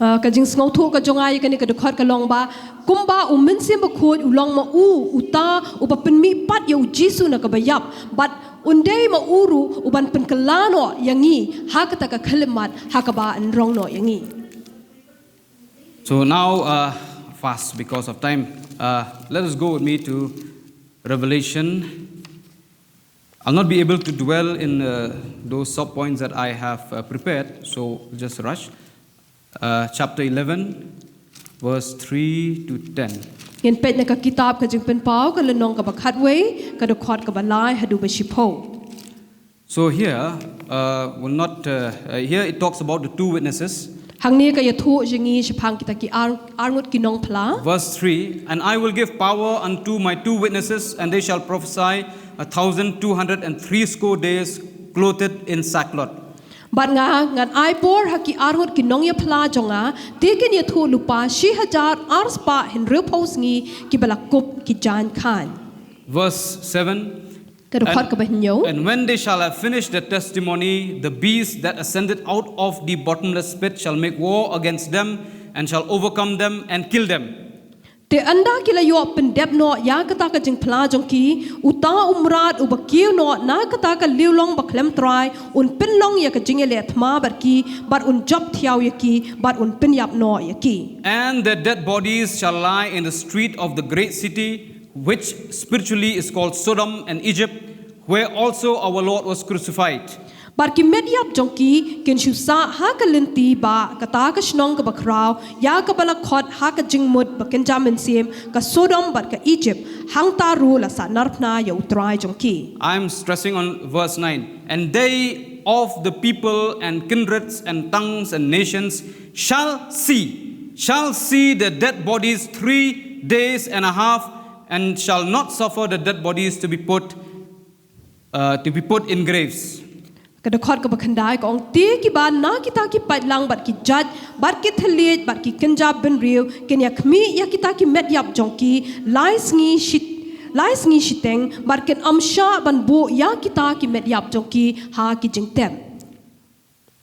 Uh, ka jingsngewthuh ka jong nga ïa kane ka dkhot ka long ba, kumba u Mynsiem Bakhuid u long ma u uta uba pynmih pat ïa u Jisu na kaba ïap, bad un dei ma u ruh uban pynkylla noh ïa ngi ha kata ka khyllipmat ha kaba yn rong noh ïa ngi. So now, uh, fast because of time, uh, let us go with me to Revelation. I'll not be able to dwell in, uh, those sub points that I have, uh, prepared, so just rush. Uh, chapter eleven, verse three to ten. Ngin peit na ka kitab ka Jingpynpaw ka lynnong kaba khatwei, ka dkhot kaba lai haduh ba shiphew. So here, uh, will not, uh, uh, here it talks about the two witnesses. Hangne ka ïathuh ïa ngi shaphang kita ki ar, arngut ki nongphla. Verse three, "And I will give power unto my two witnesses, and they shall prophesy a thousand two hundred and threescore days, clothed in sackcloth." Bad nga, ngan ai por ha ki arngut ki nongïaphla jong nga, te kin ïathuh lypa shi hajar ar spah hynriewphew sngi kiba la kup ki jaiñ khaiñ. Verse seven, Ka dkhot kaba hynñiew. "And when they shall have finished their testimony, the beast that ascended out of the bottomless pit shall make war against them, and shall overcome them, and kill them." Te ynda ki la ïoh pyndep noh ïa kata ka jingphla jong ki, uta u mrad uba kiew noh na kata ka liewlong bakhlem trai un pynlong ïa ka jingïaleh thma bad ki, bad un jop thiaw ïa ki, bad un pynïap noh ïa ki. "And their dead bodies shall lie in the street of the great city, which spiritually is called Sodom and Egypt, where also our Lord was crucified." Bad ki met ïap jong ki kin shu sah ha ka lynti ba kata ka shnong kaba khraw ïa kaba la khot ha ka jingmut ba kynja mynsiem, ka Sodom bad ka Egypt, hangta ruh la sahnarphna ïa u Trai jong ki. I'm stressing on verse nine. "And they of the people and kindreds and tongues and nations shall see, shall see the dead bodies three days and a half, and shall not suffer the dead bodies to be put, uh, to be put in graves." Ka dkhot kaba khyndai ka ong, "Te kiba na kita ki paidlang bad ki jait bad ki thylliej bad ki kynja bynriew kin ïakhmih ïa kita ki met ïap jong ki lai sngi shit, lai sngi shiteng, bad kin ym shah ban buh ïa kita ki met ïap jong ki ha ki jingtep."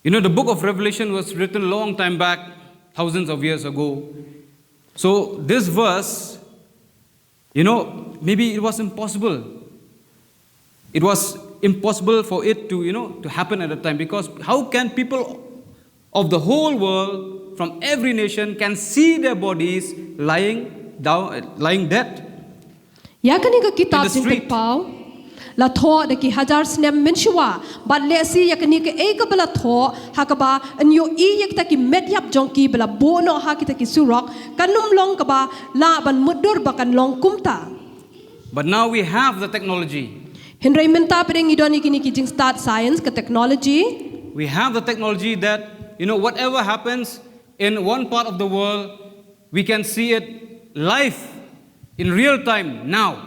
You know, the book of Revelation was written long time back, thousands of years ago. So this verse, you know, maybe it was impossible. It was impossible for it to, you know, to happen at that time, because how can people of the whole world, from every nation, can see their bodies lying down, lying dead? Ïa kane ka kitab Jingpynpaw la thoh da ki hajar snem mynshuwa, bad lehse ïa kane kaei kaba la thoh ha kaba yn ïohi ïa kita ki met ïap jong ki ba la buh noh ha kita ki surok, kan ym long kaba lah ban mutdur ba kan long kumta. But now we have the technology. Hynrei mynta pat ngi don ïa kine ki jingstad science, ka technology. We have the technology that, you know, whatever happens in one part of the world, we can see it live in real time now.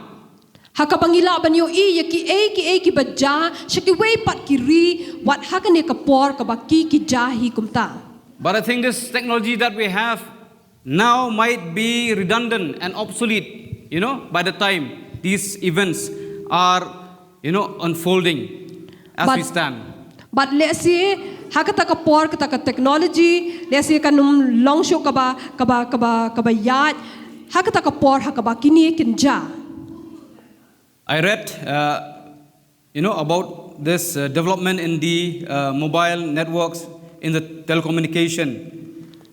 Ha kaba ngi lah ban ïohi ïa kiei kiei kiba jia sha kiwei pat ki ri, wat ha kane ka por kaba ki ki jia hi kumta. But I think this technology that we have now might be redundant and obsolete, you know, by the time these events are, you know, unfolding as we stand. Bad lehse ha kata ka por, kata ka technology lehse kan ym long shuh kaba, kaba, kaba, kaba ïaid ha kata ka por ha kaba kine kin jia. I read, uh, you know, about this, uh, development in the, uh, mobile networks, in the telecommunication.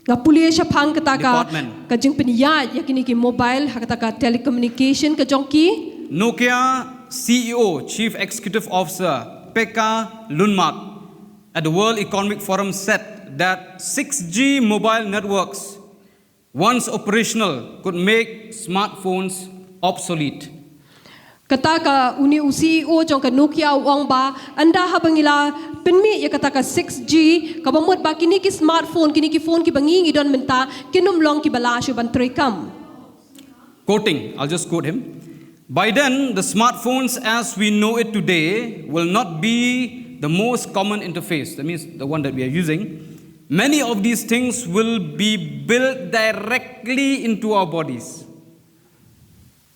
Nga pule shaphang kata ka, department, ka jingpynïaid ïa kine ki mobile ha kata ka telecommunication ka jong ki. Nokia C E O, Chief Executive Officer, Pekka Lundmark, at the World Economic Forum said that six G mobile networks, once operational, could make smartphones obsolete. Kata ka une u C E O jong ka Nokia u ong ba ynda haba ngi la pynmih ïa kata ka six G, kaba mut ba kine ki smartphone, kine ki phone kiba ngi ngi don mynta, kin ym long kiba lah shuh ban treikam. Quoting, I'll just quote him. "By then, the smartphones as we know it today will not be the most common interface, that means the one that we are using, many of these things will be built directly into our bodies.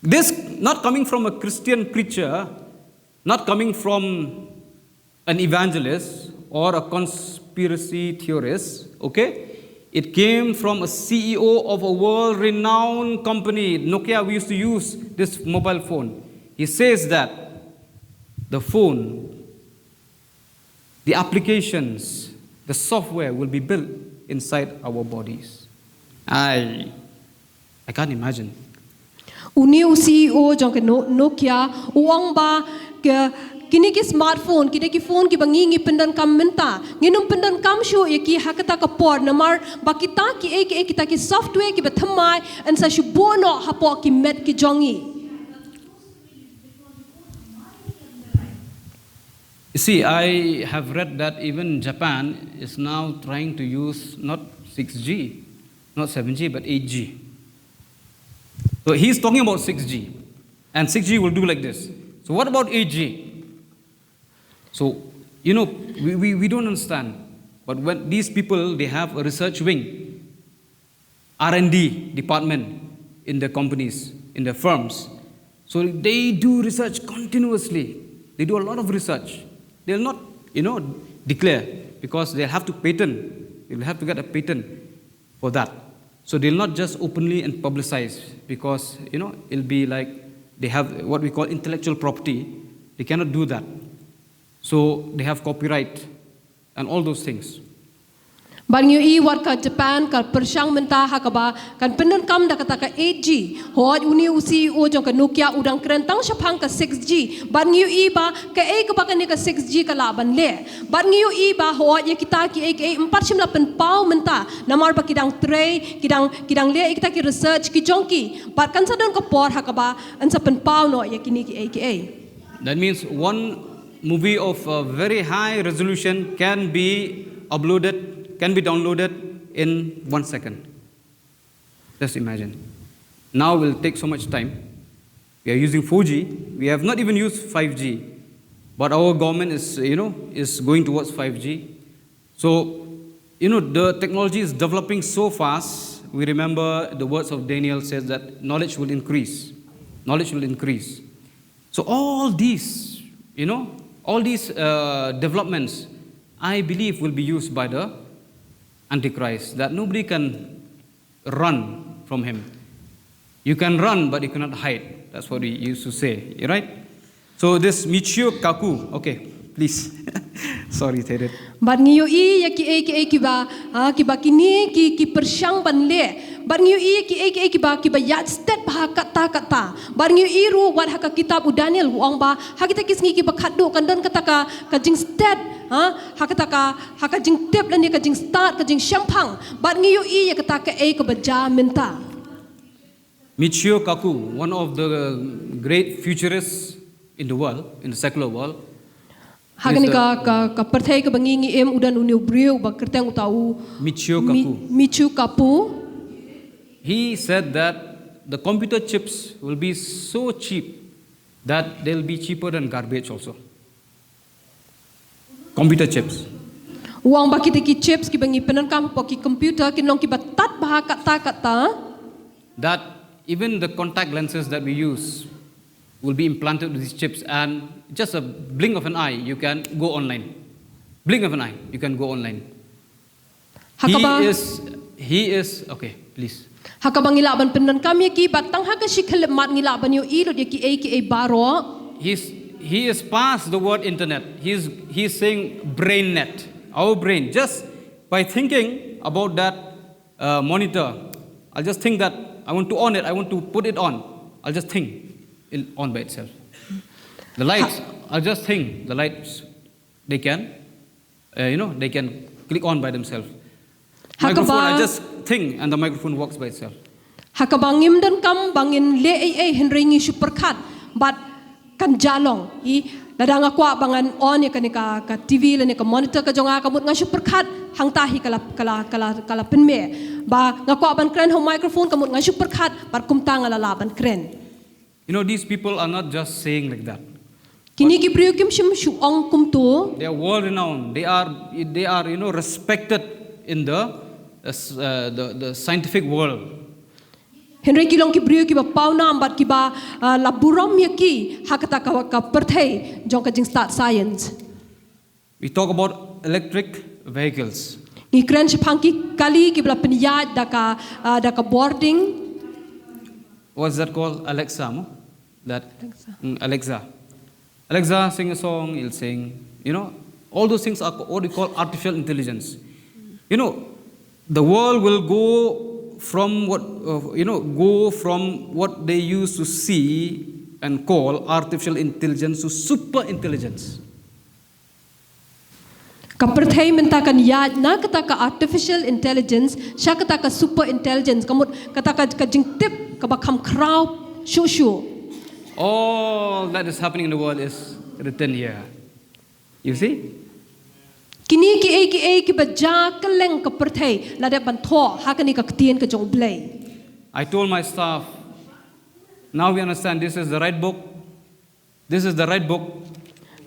This not coming from a Christian preacher, not coming from an evangelist or a conspiracy theorist, okay? It came from a C E O of a world renowned company, Nokia. We used to use this mobile phone. He says that the phone, the applications, the software will be built inside our bodies. I, I can't imagine. Uni u C E O jong ka No- Nokia u ong ba ke kini ki smartphone, kini ki phone ki ba ngi ngi pyndonkam mynta, ngi num pyndonkam shu ïa ki ha kata ka por, namar ba kita ki ei ki ei kita ki software ki ba thymmai yn sa shu buh noh hapoh ki met ki jong ngi. You see, I have read that even Japan is now trying to use not six G, not seven G, but eight G. So he's talking about six G. And six G will do like this. So what about eight G? So, you know, we, we, we don't understand. But when these people, they have a research wing, R and D department in the companies, in the firms. So they do research continuously. They do a lot of research. They'll not, you know, declare because they'll have to patent. They'll have to get a patent for that. So they'll not just openly and publicize because, you know, it'll be like they have what we call intellectual property. They cannot do that. So they have copyright and all those things. Bad ngi ïohi wat ka Japan ka pyrshang mynta ha kaba kan pyndonkam da kata ka eight G. Hooid uni u C E O jong ka Nokia u dang kren tang shaphang ka six G. Bad ngi ïohi ba ka ei kaba kane ka six G ka lah ban leh. Bad ngi ïohi ba hooid ïa kita ki ei ki ei ym pat shym la pynpaw mynta. Namar ba ki dang trei, ki dang ki dang leh ïa kita ki research ki jong ki. Bad kan sa don ka por ha kaba yn sa pynpaw noh ïa kine ki ei ki ei. That means one movie of a very high resolution can be uploaded, can be downloaded in one second. Just imagine. Now will take so much time. We are using four G. We have not even used five G. But our government is, you know, is going towards five G. So, you know, the technology is developing so fast. We remember the words of Daniel says that knowledge will increase. Knowledge will increase. So all these, you know, all these uh, developments, I believe, will be used by the Antichrist, that nobody can run from him. You can run, but you cannot hide. That's what we used to say, right? So this Michio Kaku, okay, please. Sorry, Thedet. Bad ngi ïohi ïa ki ei ki ei kiba, ah, kiba kine ki ki pyrshang ban leh. Bad ngi ïohi ïa ki ei ki ei kiba kiba ïaid stet bha katta katta. Bad ngi ïohi ruh wat ha ka kitab u Daniel u ong ba ha kita ki sngi kiba khatduh kan don kata ka ka jingstet, ha, ha kata ka ha ka jingtip lane ka jingstad ka jingshemphang. Bad ngi ïohi ïa kata ka ei kaba jia mynta. Michio Kaku, one of the great futurists in the world, in the secular world, ha kane ka ka ka pyrthei kaba ngi ngi im u don une u briew ba kyrteng uta u Michio Kaku. Michio Kaku. He said that the computer chips will be so cheap that they'll be cheaper than garbage also. Computer chips. U ong ba kita ki chips kiba ngi pyndonkam hapoh ki computer kin long kiba tad bha katta katta. That even the contact lenses that we use will be implanted with these chips, and just a blink of an eye, you can go online. Blink of an eye, you can go online. He is, he is, okay, please. Ha kaba ngi lah ban pyndonkam ïa ki bad tang ha ka shi khyllipmat ngi lah ban ïohi lut ïa ki ei ki ei baroh. He's, he is past the word internet. He's, he's saying brain net. Our brain. Just by thinking about that uh, monitor, I'll just think that I want to on it, I want to put it on. I'll just think it'll on by itself. The lights, I'll just think the lights, they can, uh, you know, they can click on by themselves. Microphone, I just think and the microphone works by itself. Ha kaba ngim donkam ba ngin leh ei ei hynrei ngi shu pyrkhat bad kan jia long. I lada nga kwah ba ngan on ïa kane ka ka T V lane ka monitor ka jong nga ka mut nga shu pyrkhat hangta hi ka la ka la ka la ka la pynmih. Ba nga kwah ban kren ha u microphone ka mut nga shu pyrkhat bad kumta nga la lah ban kren. You know, these people are not just saying like that. Kine ki briew kim shym shu ong kumto. They are world renowned. They are, they are, you know, respected in the, uh, s- uh, the, the scientific world. Hynrei ki long ki briew kiba pawnam bad kiba uh, la burom ïa ki ha kata ka, ka pyrthei jong ka jingstad science. We talk about electric vehicles. Ngi kren shaphang ki kali kiba la pynïaid da ka uh, da ka bording. What's that called? Alexa, mo? That Alexa. Mm, Alexa. Alexa, sing a song, he'll sing. You know, all those things are what we call artificial intelligence. You know, the world will go from what uh, you know, go from what they used to see and call artificial intelligence to super intelligence. Ka pyrthei mynta kan ïaid na kata ka artificial intelligence sha kata ka super intelligence, ka mut kata ka, ka jingtip kaba kham khraw shuh shuh. All that is happening in the world is written here. You see? Kine kiei kiei kiba jia kylleng ka pyrthei la dep ban thoh ha kane ka ktien ka jong U Blei. I told my staff, now we understand this is the right book. This is the right book.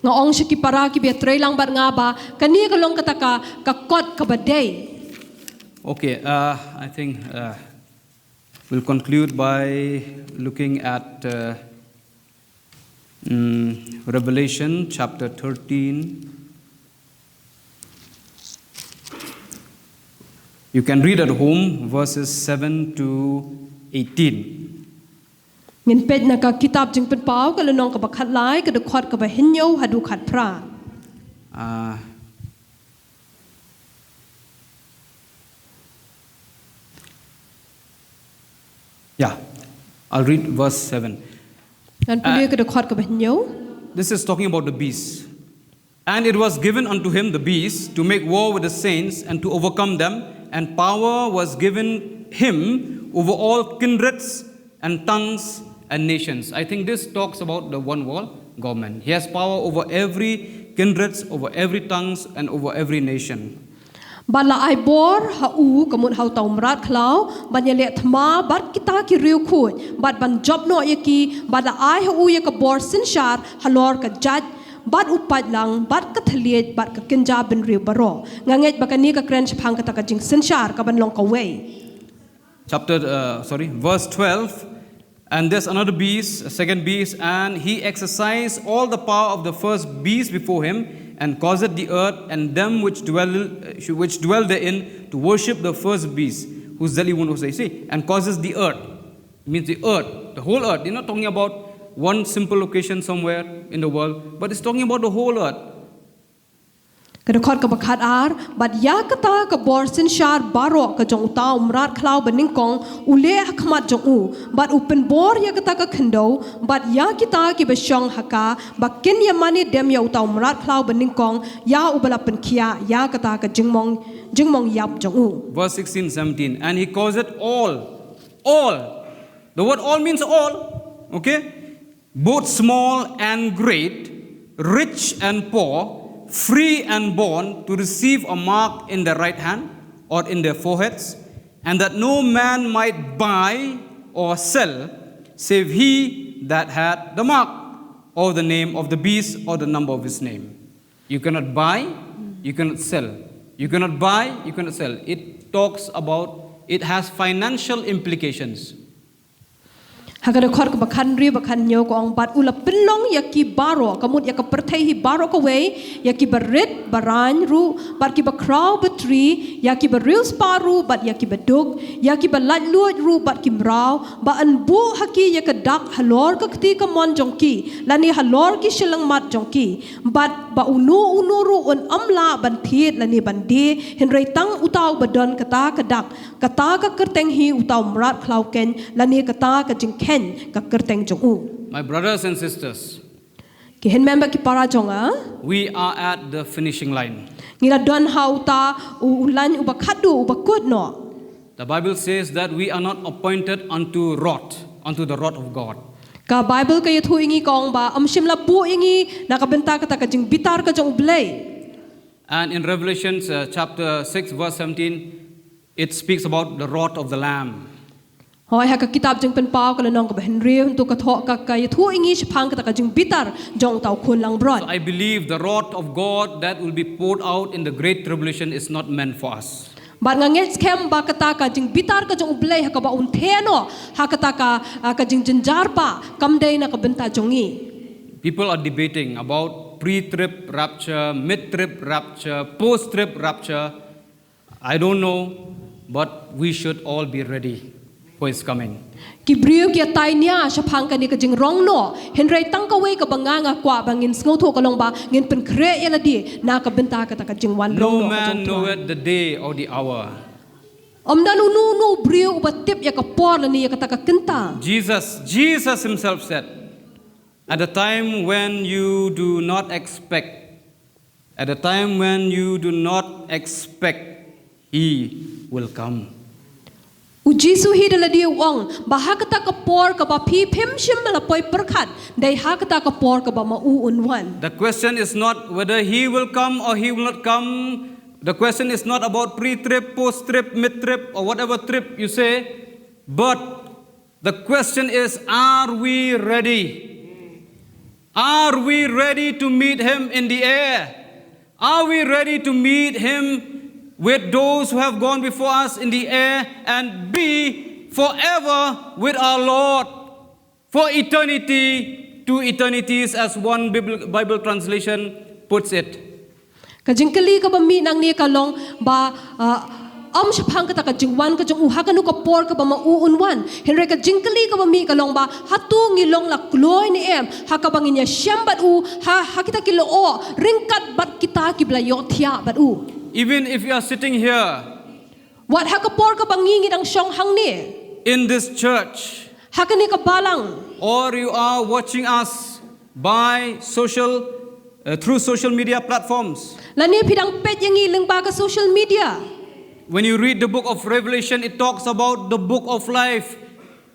Nga ong sha ki para kiba ïatreilang bad nga ba kane ka long kata ka, ka kot kaba dei. Okay, uh, I think uh, we'll conclude by looking at uh, mm, Revelation chapter thirteen. You can read at home verses seven to eighteen. Ngin peit na ka kitab Jingpynpaw ka lynnong kaba khatlai, ka dkhot kaba hynñiew haduh khatphra. Uh, yeah, I'll read verse seven. Ngan pule ka dkhot kaba hynñiew. This is talking about the beast. And it was given unto him, the beast, to make war with the saints and to overcome them. And power was given him over all kindreds and tongues and nations. I think this talks about the one world government. He has power over every kindreds, over every tongues, and over every nation. Bad la ai bor ha u, ka mut ha uta u mrad khlaw, ban ïaleh thma bad kita ki riewkhuid, bad ban jop noh ïa ki, bad la ai ha u ïa ka bor synshar halor ka jait, bad u paidlang, bad ka thylliej, bad ka kynja bynriew baroh. Nga ngeit ba kane ka kren shaphang kata ka jingsynshar kaban long kawei. Chapter, uh, sorry, verse twelve. And there's another beast, a second beast, and he exercised all the power of the first beast before him, and caused the earth and them which dwell, uh, which dwell therein to worship the first beast, whose deadly wound was, you see, and causes the earth. It means the earth, the whole earth. You're not talking about one simple location somewhere in the world, but it's talking about the whole earth. Ka dkhot kaba khatar, bad ïa kata ka bor synshar baroh ka jong uta u mrad khlaw banyngkong u leh ha khmat jong u, bad u pynbor ïa kata ka khyndew, bad ïa kita kiba shong ha ka, ba kin ïa mane dem ïa uta u mrad khlaw banyngkong, ïa uba la pynkhiah ïa kata ka jingmong, jingmong ïap jong u. Verse sixteen, seventeen. And he causeth all, all. The word all means all. Okay? Both small and great, rich and poor, free and bond, to receive a mark in their right hand or in their foreheads, and that no man might buy or sell, save he that had the mark, or the name of the beast, or the number of his name. You cannot buy, you cannot sell. You cannot buy, you cannot sell. It talks about, it has financial implications. Ha ka dkhot kaba khathynriew bad khathynñiew ka ong, bad u la pynlong ïa ki baroh, ka mut ïa ka pyrthei hi baroh kawei, ïa kiba rit ba raiñ ruh, bad kiba khraw ba tri, ïa kiba riewspah ruh, bad ïa kiba duk, ïa kiba laitluid ruh, bad ki mraw, ba yn buh ha ki ïa ka dak halor ka kti kamon jong ki, lane halor ki shyllangmat jong ki, bad ba uno uno ruh un ym lah ban thied lane ban die, hynrei tang uta uba don kata ka dak, kata ka kyrteng hi uta u mrad khlaw keiñ, lane kata ka jingkheiñ ka kyrteng jong u. My brothers and sisters, ki hynmen bad ki para jong nga, we are at the finishing line. Ngi la don ha uta u, u laiñ uba khatduh, uba kut noh. The Bible says that we are not appointed unto wrath, unto the wrath of God. Ka Bible ka ïathuh ïa ngi ka ong ba ym shym la buh ïa ngi na ka bynta kata ka jingbitar ka jong U Blei. And in Revelations, uh, chapter six, verse seventeen, it speaks about the wrath of the Lamb. Hoi, ha ka kitab Jingpynpaw ka lynnong kaba hynriew, hangto ka thoh ka, ka ïathuh ïa ngi shaphang kata ka jingbitar jong uta u khun langbrot. So I believe the wrath of God that will be poured out in the great tribulation is not meant for us. Bad nga ngeit skhem ba kata ka jingbitar ka jong U Blei ha kaba un theh noh ha kata ka, ah, ka jingjynjar ba kam dei na ka bynta jong ngi. People are debating about pre-trib rapture, mid-trib rapture, post-trib rapture. I don't know, but we should all be ready for his coming. Ki briew ki ïatai nia shaphang kane ka jingrong noh, hynrei tang kawei kaba nga nga kwah ba ngin sngewthuh ka long ba ngin pynkhreh ïa lade na ka bynta kata ka jingwan rong No noh. man knoweth the day or the hour. Ym don uno uno u briew uba tip ïa ka por lane ïa kata ka kynta. Jesus, Jesus himself said, at a time when you do not expect, at a time when you do not expect, he will come. U Jisu hi da lade u ong ba ha kata ka por kaba phi phim shym la poi pyrkhat, dei ha kata ka por kaba ma u un wan. The question is not whether he will come or he will not come. The question is not about pre-trib, post-trib, mid-trib, or whatever trib you say. But the question is, are we ready? Are we ready to meet him in the air? Are we ready to meet him with those who have gone before us in the air and be forever with our Lord for eternity to eternities, as one Bible, Bible translation puts it? Ka jingkylli kaba mih nangne ka long ba, ah, ym shaphang kata ka jingwan ka jong u ha kano ka por kaba ma u un wan. Hynrei ka jingkylli kaba mih ka long ba hato ngi long la kloi ne em ha kaba ngin ïashem bad u ha, ha kita ki lyoh ryngkat bad kita kiba la ïohthiah bad u. Even if you are sitting here Wat ha ka por kaba ngi ngi dang shong hangne in this church, ha kane ka balang, or you are watching us by social, uh, through social media platforms. Lane phi dang peit ïa ngi lyngba ka social media. When you read the book of Revelation, it talks about the book of life.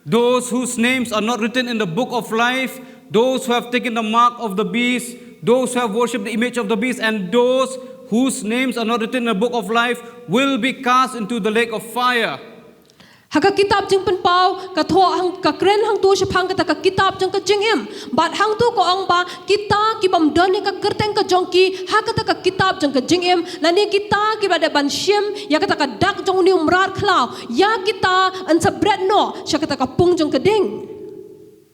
Those whose names are not written in the book of life, those who have taken the mark of the beast, those who have worshipped the image of the beast, and those whose names are not written in the book of life will be cast into the lake of fire. Ha ka kitab Jingpynpaw ka thoh hang, ka kren hangto shaphang kata ka kitab jong ka jingim. Bad hangto ka ong ba kita ki bym don ïa ka kyrteng ka jong ki ha kata ka kitab jong ka jingim, lane kita kiba dei ban shim ïa kata ka dak jong une u mrad khlaw, ïa kita yn sa bret noh sha kata ka pung jong ka ding.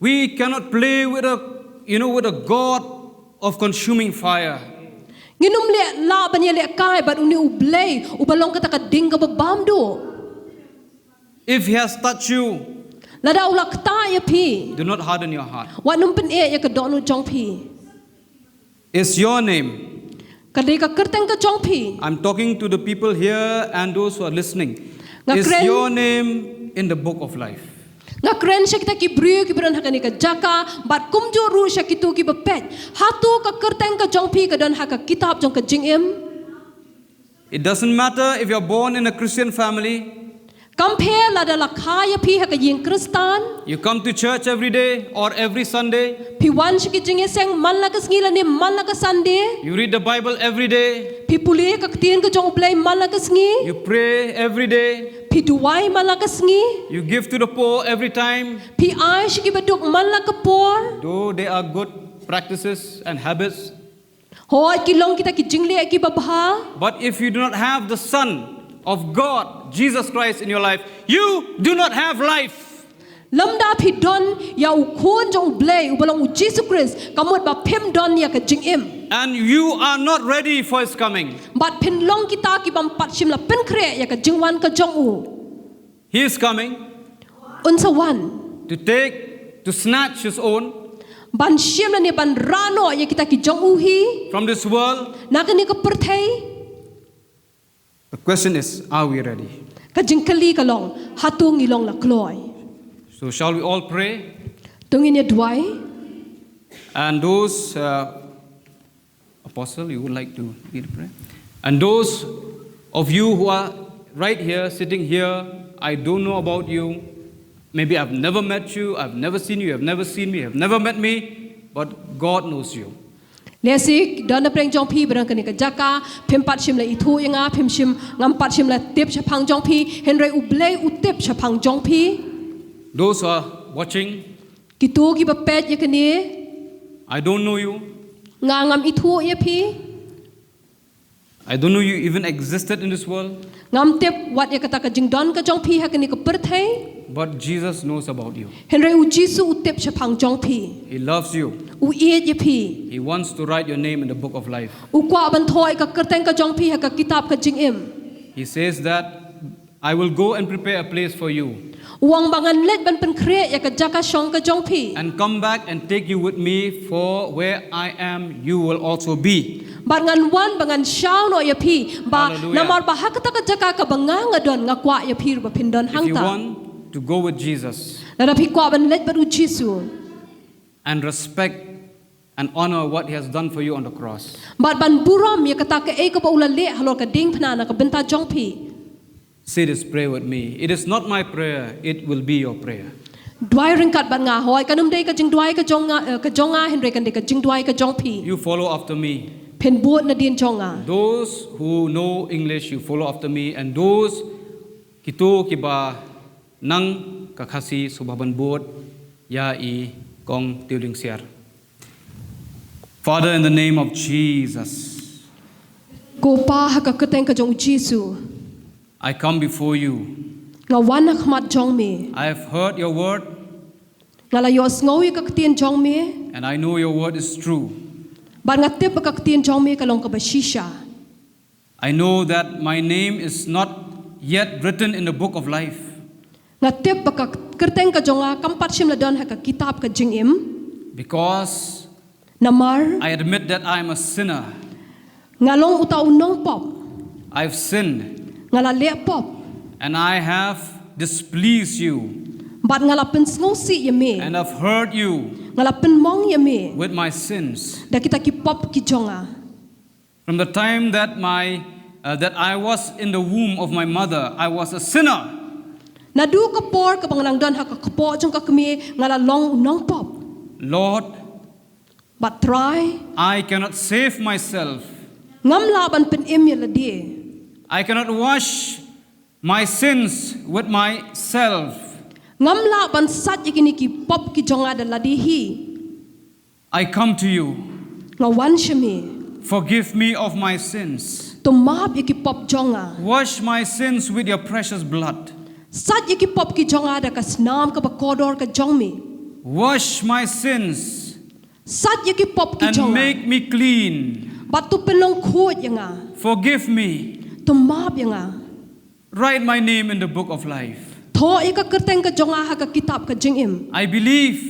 We cannot play with a, you know, with a God of consuming fire. Ngin ym leh lah ban ïalehkai bad une u Blei uba long kata ka ding kaba bam duh. If he has touched you, Lada u la ktah ïa phi, do not harden your heart. wat nym pyneh ïa ka dohnud jong phi. Is your name. Ka dei ka kyrteng ka jong phi. I'm talking to the people here and those who are listening. Nga Is kren- your name in the book of life? Nga kren sha kita ki briew kiba don ha kane ka jaka bad kumjuh ruh sha kito kiba peit. Hato ka kyrteng ka jong phi ka don ha ka kitab jong ka jingim? It doesn't matter if you're born in a Christian family. Kam pher lada la kha ïa phi ha ka ïing Khristan. You come to church every day or every Sunday. Phi wan sha ki jingïaseng man la ka sngi lane man la ka Sunday. You read the Bible every day. Phi pule ka ktien ka jong U Blei man la ka sngi. You pray every day. Phi duwai man la ka sngi. You give to the poor every time. Phi ai sha kiba duk man la ka por. Though they are good practices and habits. Hooid, ki long kita ki jingleh kiba bha. But if you do not have the Son of God, Jesus Christ, in your life, you do not have life. Lymda phi don ïa u Khun jong U Blei uba long U Jisu Khrist, ka mut ba phim don ïa ka jingim. And you are not ready for his coming. Bad phin long kita ki bym pat shym la pynkhreh ïa ka jingwan ka jong u. He is coming. Un sa wan. To take, to snatch his own. Ban shim lane ban rah noh ïa kita ki jong u hi. From this world. Na kane ka pyrthei. The question is, are we ready? Ka jingkylli ka long, hato ngi long la kloi. So shall we all pray? To ngin ïa duwai. And those, uh, Apostle, you would like to lead a prayer? And those of you who are right here, sitting here, I don't know about you. Maybe I've never met you, I've never seen you, you have never seen me, you have never met me, but God knows you. Lehse don na pdeng jong phi ba don kane ka jaka, phim pat shym la ithuh ïa nga, phim shym, ngam pat shym la tip shaphang jong phi, hynrei U Blei u tip shaphang jong phi. Those who are watching, kito kiba peit ïa kane, I don't know you. Nga ngam ithuh ïa phi. I don't know you even existed in this world. Ngam tip wat ïa kata ka jingdon ka jong phi ha kane ka pyrthei. But Jesus knows about you. Hynrei u Jisu u tip shaphang jong phi. He loves you. U ïeit ïa phi. He wants to write your name in the book of life. U kwah ban thoh ïa ka kyrteng ka jong phi ha ka kitab ka jingim. He says that I will go and prepare a place for you. U ong ba ngan leit ban pynkhreh ïa ka jaka shong ka jong phi. And come back and take you with me, for where I am, you will also be. Bad ngan wan ba ngan shaw noh ïa phi. Ba Hallelujah. Namar ba ha kata ka jaka kaba nga nga don, nga kwah ïa phi ruh ba phin don hangta. If you want to go with Jesus, lada phi kwah ban leit bad u Jisu, and respect and honor what he has done for you on the cross, bad ban burom ïa kata kaei kaba u la leh halor ka diengphna na ka bynta jong phi. Say this prayer with me. It is not my prayer, it will be your prayer. Duwai ryngkat bad nga, hooid, kan ym dei ka jingduwai ka jong nga, eh, ka jong nga, hynrei kan dei ka jingduwai ka jong phi. You follow after me. Phin bud nadien jong nga. Those who know English, you follow after me, and those, kito kiba nang ka Khasi, sngewbha ban bud ïa i Kong Tiudieng Siar. Father, in the name of Jesus, Ko Pa, ha ka kyrteng ka jong u Jisu, I come before you. Nga wan ha khmat jong me. I have heard your word. Nga la ïohsngew ïa ka ktien jong me. And I know your word is true. Bad nga tip ba ka ktien jong me ka long kaba shisha. I know that my name is not yet written in the book of life. Nga tip ba ka kyrteng ka jong nga kam pat shym la don ha ka kitab ka jingim. Because, namar, I admit that I am a sinner. Nga long uta u nongpop. I've sinned. Nga la leh pop. And I have displeased you. Bad nga la pynsngewsih ïa me. And I've hurt you. Nga la pynmong ïa me. With my sins. Da kita ki pop ki jong nga. From the time that my, uh, that I was in the womb of my mother, I was a sinner. Naduh ka por kaba nga nang don ha ka kpoh jong ka kmie, nga la long u nongpop. Lord, but Trai, I cannot save myself. Ngam lah ban pynim ïa lade. I cannot wash my sins with myself. Ngam lah ban sait ïa kine ki pop ki jong nga da lade hi. I come to you. Nga wan sha me. Forgive me of my sins. To map ïa ki pop jong nga. Wash my sins with your precious blood. Sait ïa ki pop ki jong nga da ka snam kaba kordor ka jong me. Wash my sins. Sait ïa ki pop ki jong nga. And make me clean. Bad to pynlong khuid ïa nga. Forgive me. To map ïa nga. Write my name in the book of life. Thoh ïa ka kyrteng ka jong nga ha ka kitab ka jingim. I believe.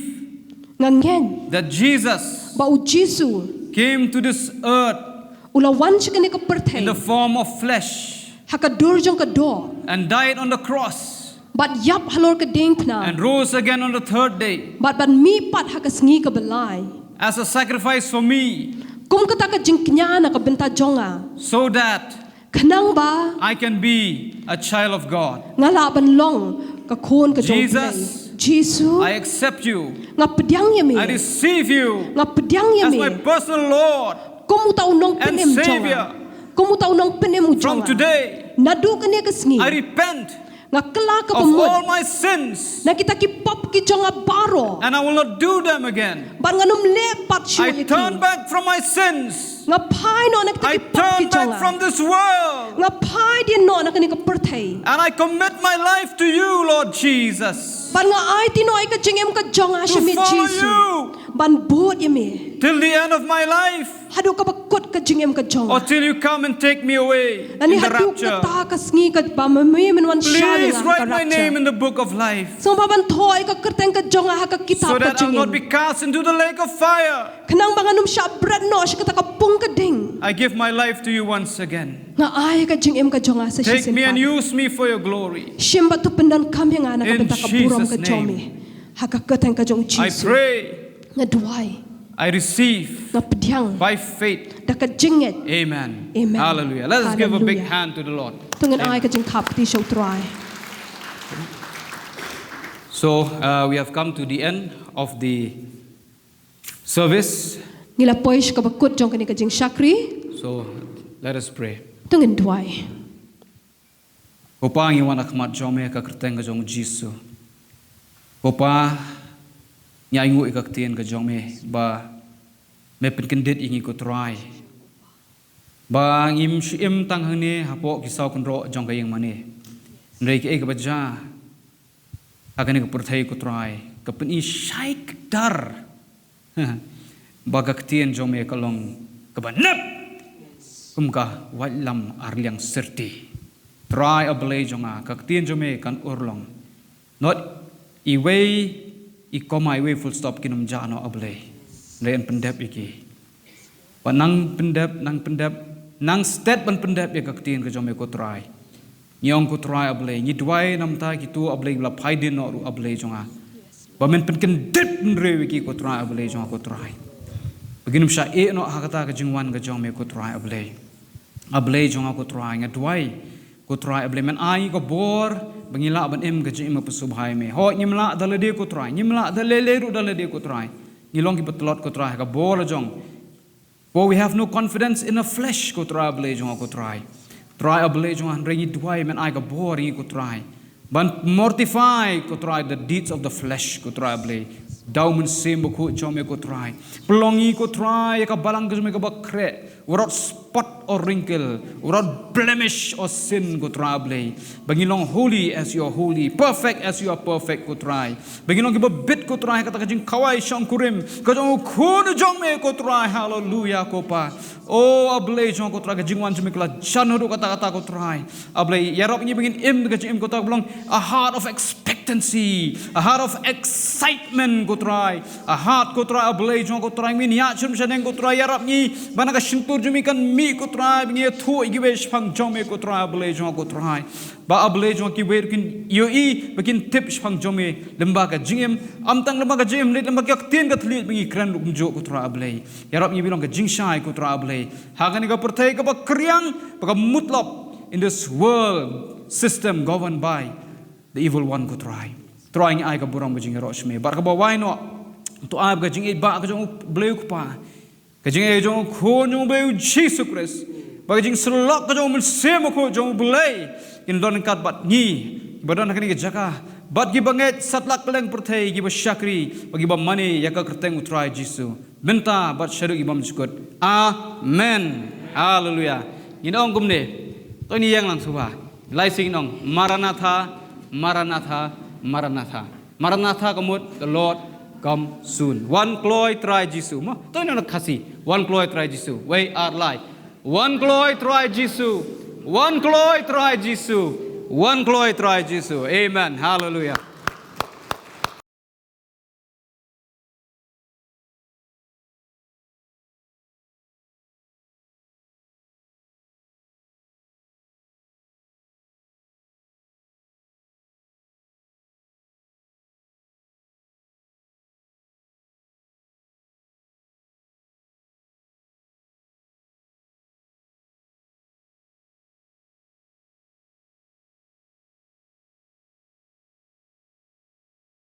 Nga ngeit. That Jesus. Ba u Jisu. Came to this earth. U la wan sha kane ka pyrthei. In the form of flesh. Ha ka dur jong ka doh. And died on the cross. Bad ïap halor ka diengphna. And rose again on the third day. Bad ban mih pat ha ka sngi kaba lai. As a sacrifice for me. Kum kata ka jingkñia na ka bynta jong nga. So that Khnang ba I can be a child of God. Nga lah ban long ka khun ka jong u Blei. Jesus, Jisu, I accept you. Nga pdiang ïa me. I receive you. Nga pdiang ïa me. As my personal Lord. Kum uta u nongpynim jong nga. And Savior. Kum uta u nongpynim u jong nga. From today, naduh kane ka sngi, I repent. Nga kylla kaba mut. Of all my sins. Na kita ki pop ki jong nga baroh. And I will not do them again. Bad ngan ym leh pat shuh ïa ki. I turn back from my sins. Nga phai noh na kita ki pop ki jong nga. I turn back from this world. Nga phai dien noh na kane ka pyrthei. And I commit my life to you, Lord Jesus. Bad nga aiti noh ïa ka jingim ka jong nga sha me Jisu. To follow you. Ban bud ïa me. Till the end of my life. Haduh kaba kut ka jingim ka jong nga. Or till you come and take me away in the rapture. Lane haduh kata ka sngi kaba me men wan shaw ïa nga ha ka rapture. Please write my name in the book of life. Sngewbha ban thoh ïa ka kyrteng ka jong nga ha ka kitab ka jingim. So that I will not be cast into the lake of fire. Khnang ba ngan ym shah bret noh sha kata ka pung ka ding. I give my life to you once again. Nga ai ka jingim ka jong nga sa shisien pat. Take me and use me for your glory. Shim bad to pyndonkam ïa nga na ka bynta ka burom ka jong me. In Jesus' name. Ha ka kyrteng ka jong u Jisu. I pray. Nga duwai. I receive. Nga pdiang. By faith. Da ka jingngeit. Amen. Amen. Hallelujah. Let us give a big hand to the Lord. Hallelujah. To ngin ai ka jingthap kti sha u Trai. So, uh, we have come to the end of the service. Ngi la poi sha kaba kut jong kane ka jingshakri. So, let us pray. To ngin duwai. Ko Pa, ngi wan ha khmat jong me ha ka kyrteng ka jong u Jisu. Ko Pa, ngi ainguh ïa ka ktien ka jong me, ba me pynkyndit ïa ngi ko Trai. Ba ngim shym tang hangne hapoh ki saw kynroh jong ka ïing mane. Hynrei kaei kaba jia ha kane ka pyrthei ko Trai, ka pyni shai kdar ba ka ktien jong me ka long kaba nep kum ka waitlam arliang syrti. Trai A Blei jong nga, ka ktien jong me kan urlong. Not iwei i comma, iwei full stop kin ym jah noh A Blei. Hynrei yn pyndep ïa ki. Ba nang pyndep, nang pyndep, nang stet ban pyndep ïa ka ktien ka jong me ko Trai. Ngi ong ko Trai A Blei, ngi duwai namar kito A Blei ba la phai dien noh ruh A Blei jong nga. Ba men pynkyndit bynriew ïa ki ko Trai A Blei jong nga ko Trai. Ba kin ym shah ïeh noh ha kata ka jingwan ka jong me ko Trai A Blei. A Blei jong nga ko Trai, nga duwai ko Trai A Blei, men ai ngi ka bor ba ngin lah ban im ka jingim ba sngewbha ïa me. Hooid, ngim lah da lade ko Trai, ngim lah da lei lei ruh da lade ko Trai. Ngi long kiba tlot ko Trai ha ka bor la jong. For we have no confidence in the flesh ko Trai A Blei jong nga ko Trai. Trai A Blei jong nga, hynrei ngi duwai men ai ka bor ïa ngi ko Trai ban mortify ko Trai the deeds of the flesh ko Trai A Blei. Da u Mynsiem Bakhuid jong me ko Trai, pynlong ngi ko Trai ïa ka balang ka jong me kaba khreh, without spot or wrinkle, without blemish or sin ko Trai A Blei. Ba ngin long holy as you are holy, perfect as you are perfect ko Trai. Ba ngin long kiba bit ko Trai ha kata ka jingkhawai shongkurim ka jong u Khun jong me ko Trai. Haleluya ko Pa. O A Blei jong nga ko Trai, ka jingwan jong me ka la jan haduh katta katta ko Trai. A Blei, ïarap ngi ba ngin im ka jingim ko Trai kaba long a heart of expectancy, a heart of excitement ko Trai. A heart ko Trai A Blei jong nga ko Trai, ngin ïaid sha rum sha neng ko Trai, ïarap ngi ba na ka shyntur jong me kan mih ko Trai ba ngi ïathuh ïa kiwei shaphang jong me ko Trai A Blei jong nga ko Trai. Ba A Blei jong nga kiwei ruh kin ïohi ba kin tip shaphang jong me lyngba ka jingim, ym tang lyngba ka jingim, leit lyngba ka ktien ka thylliej ba ngi kren ruh kumjuh ko Trai A Blei. Ïarap ngi ba long ka jingshai ko Trai A Blei ha kane ka pyrthei kaba kriang, ba ka mutlop in this world system governed by the evil one ko Trai. Trai ngi ai ka burom ka jingïaroh sha me. Bad kaba wai noh, to ai ba ka jingïeit ba ka jong U Blei U Kpa, ka jingïeit jong U Khun jong U Blei U Jisu Khrist, ba ka jingsyllok ka jong U Mynsiem Bakhuid jong U Blei kin don ryngkat bad ngi kiba don ha kane ka jaka, bad kiba ngeit satlak kylleng pyrthei, kiba shakri bad kiba mane ïa ka kyrteng U Trai Jisu mynta bad shaduh ki bymjukut. Amen. Haleluya. Ngin ong kumne. To ngin ïeng lang shuwa. Lai sing ngin ong, Maranatha, Maranatha, Maranatha. Maranatha ka mut, the Lord come soon. Wan kloi Trai Jisu. Mo, to ngin ong Khasi. Wan kloi Trai Jisu. Wei ar lai. Wan kloi Trai Jisu. Wan kloi Trai Jisu. Wan kloi Trai Jisu. Amen. Haleluya.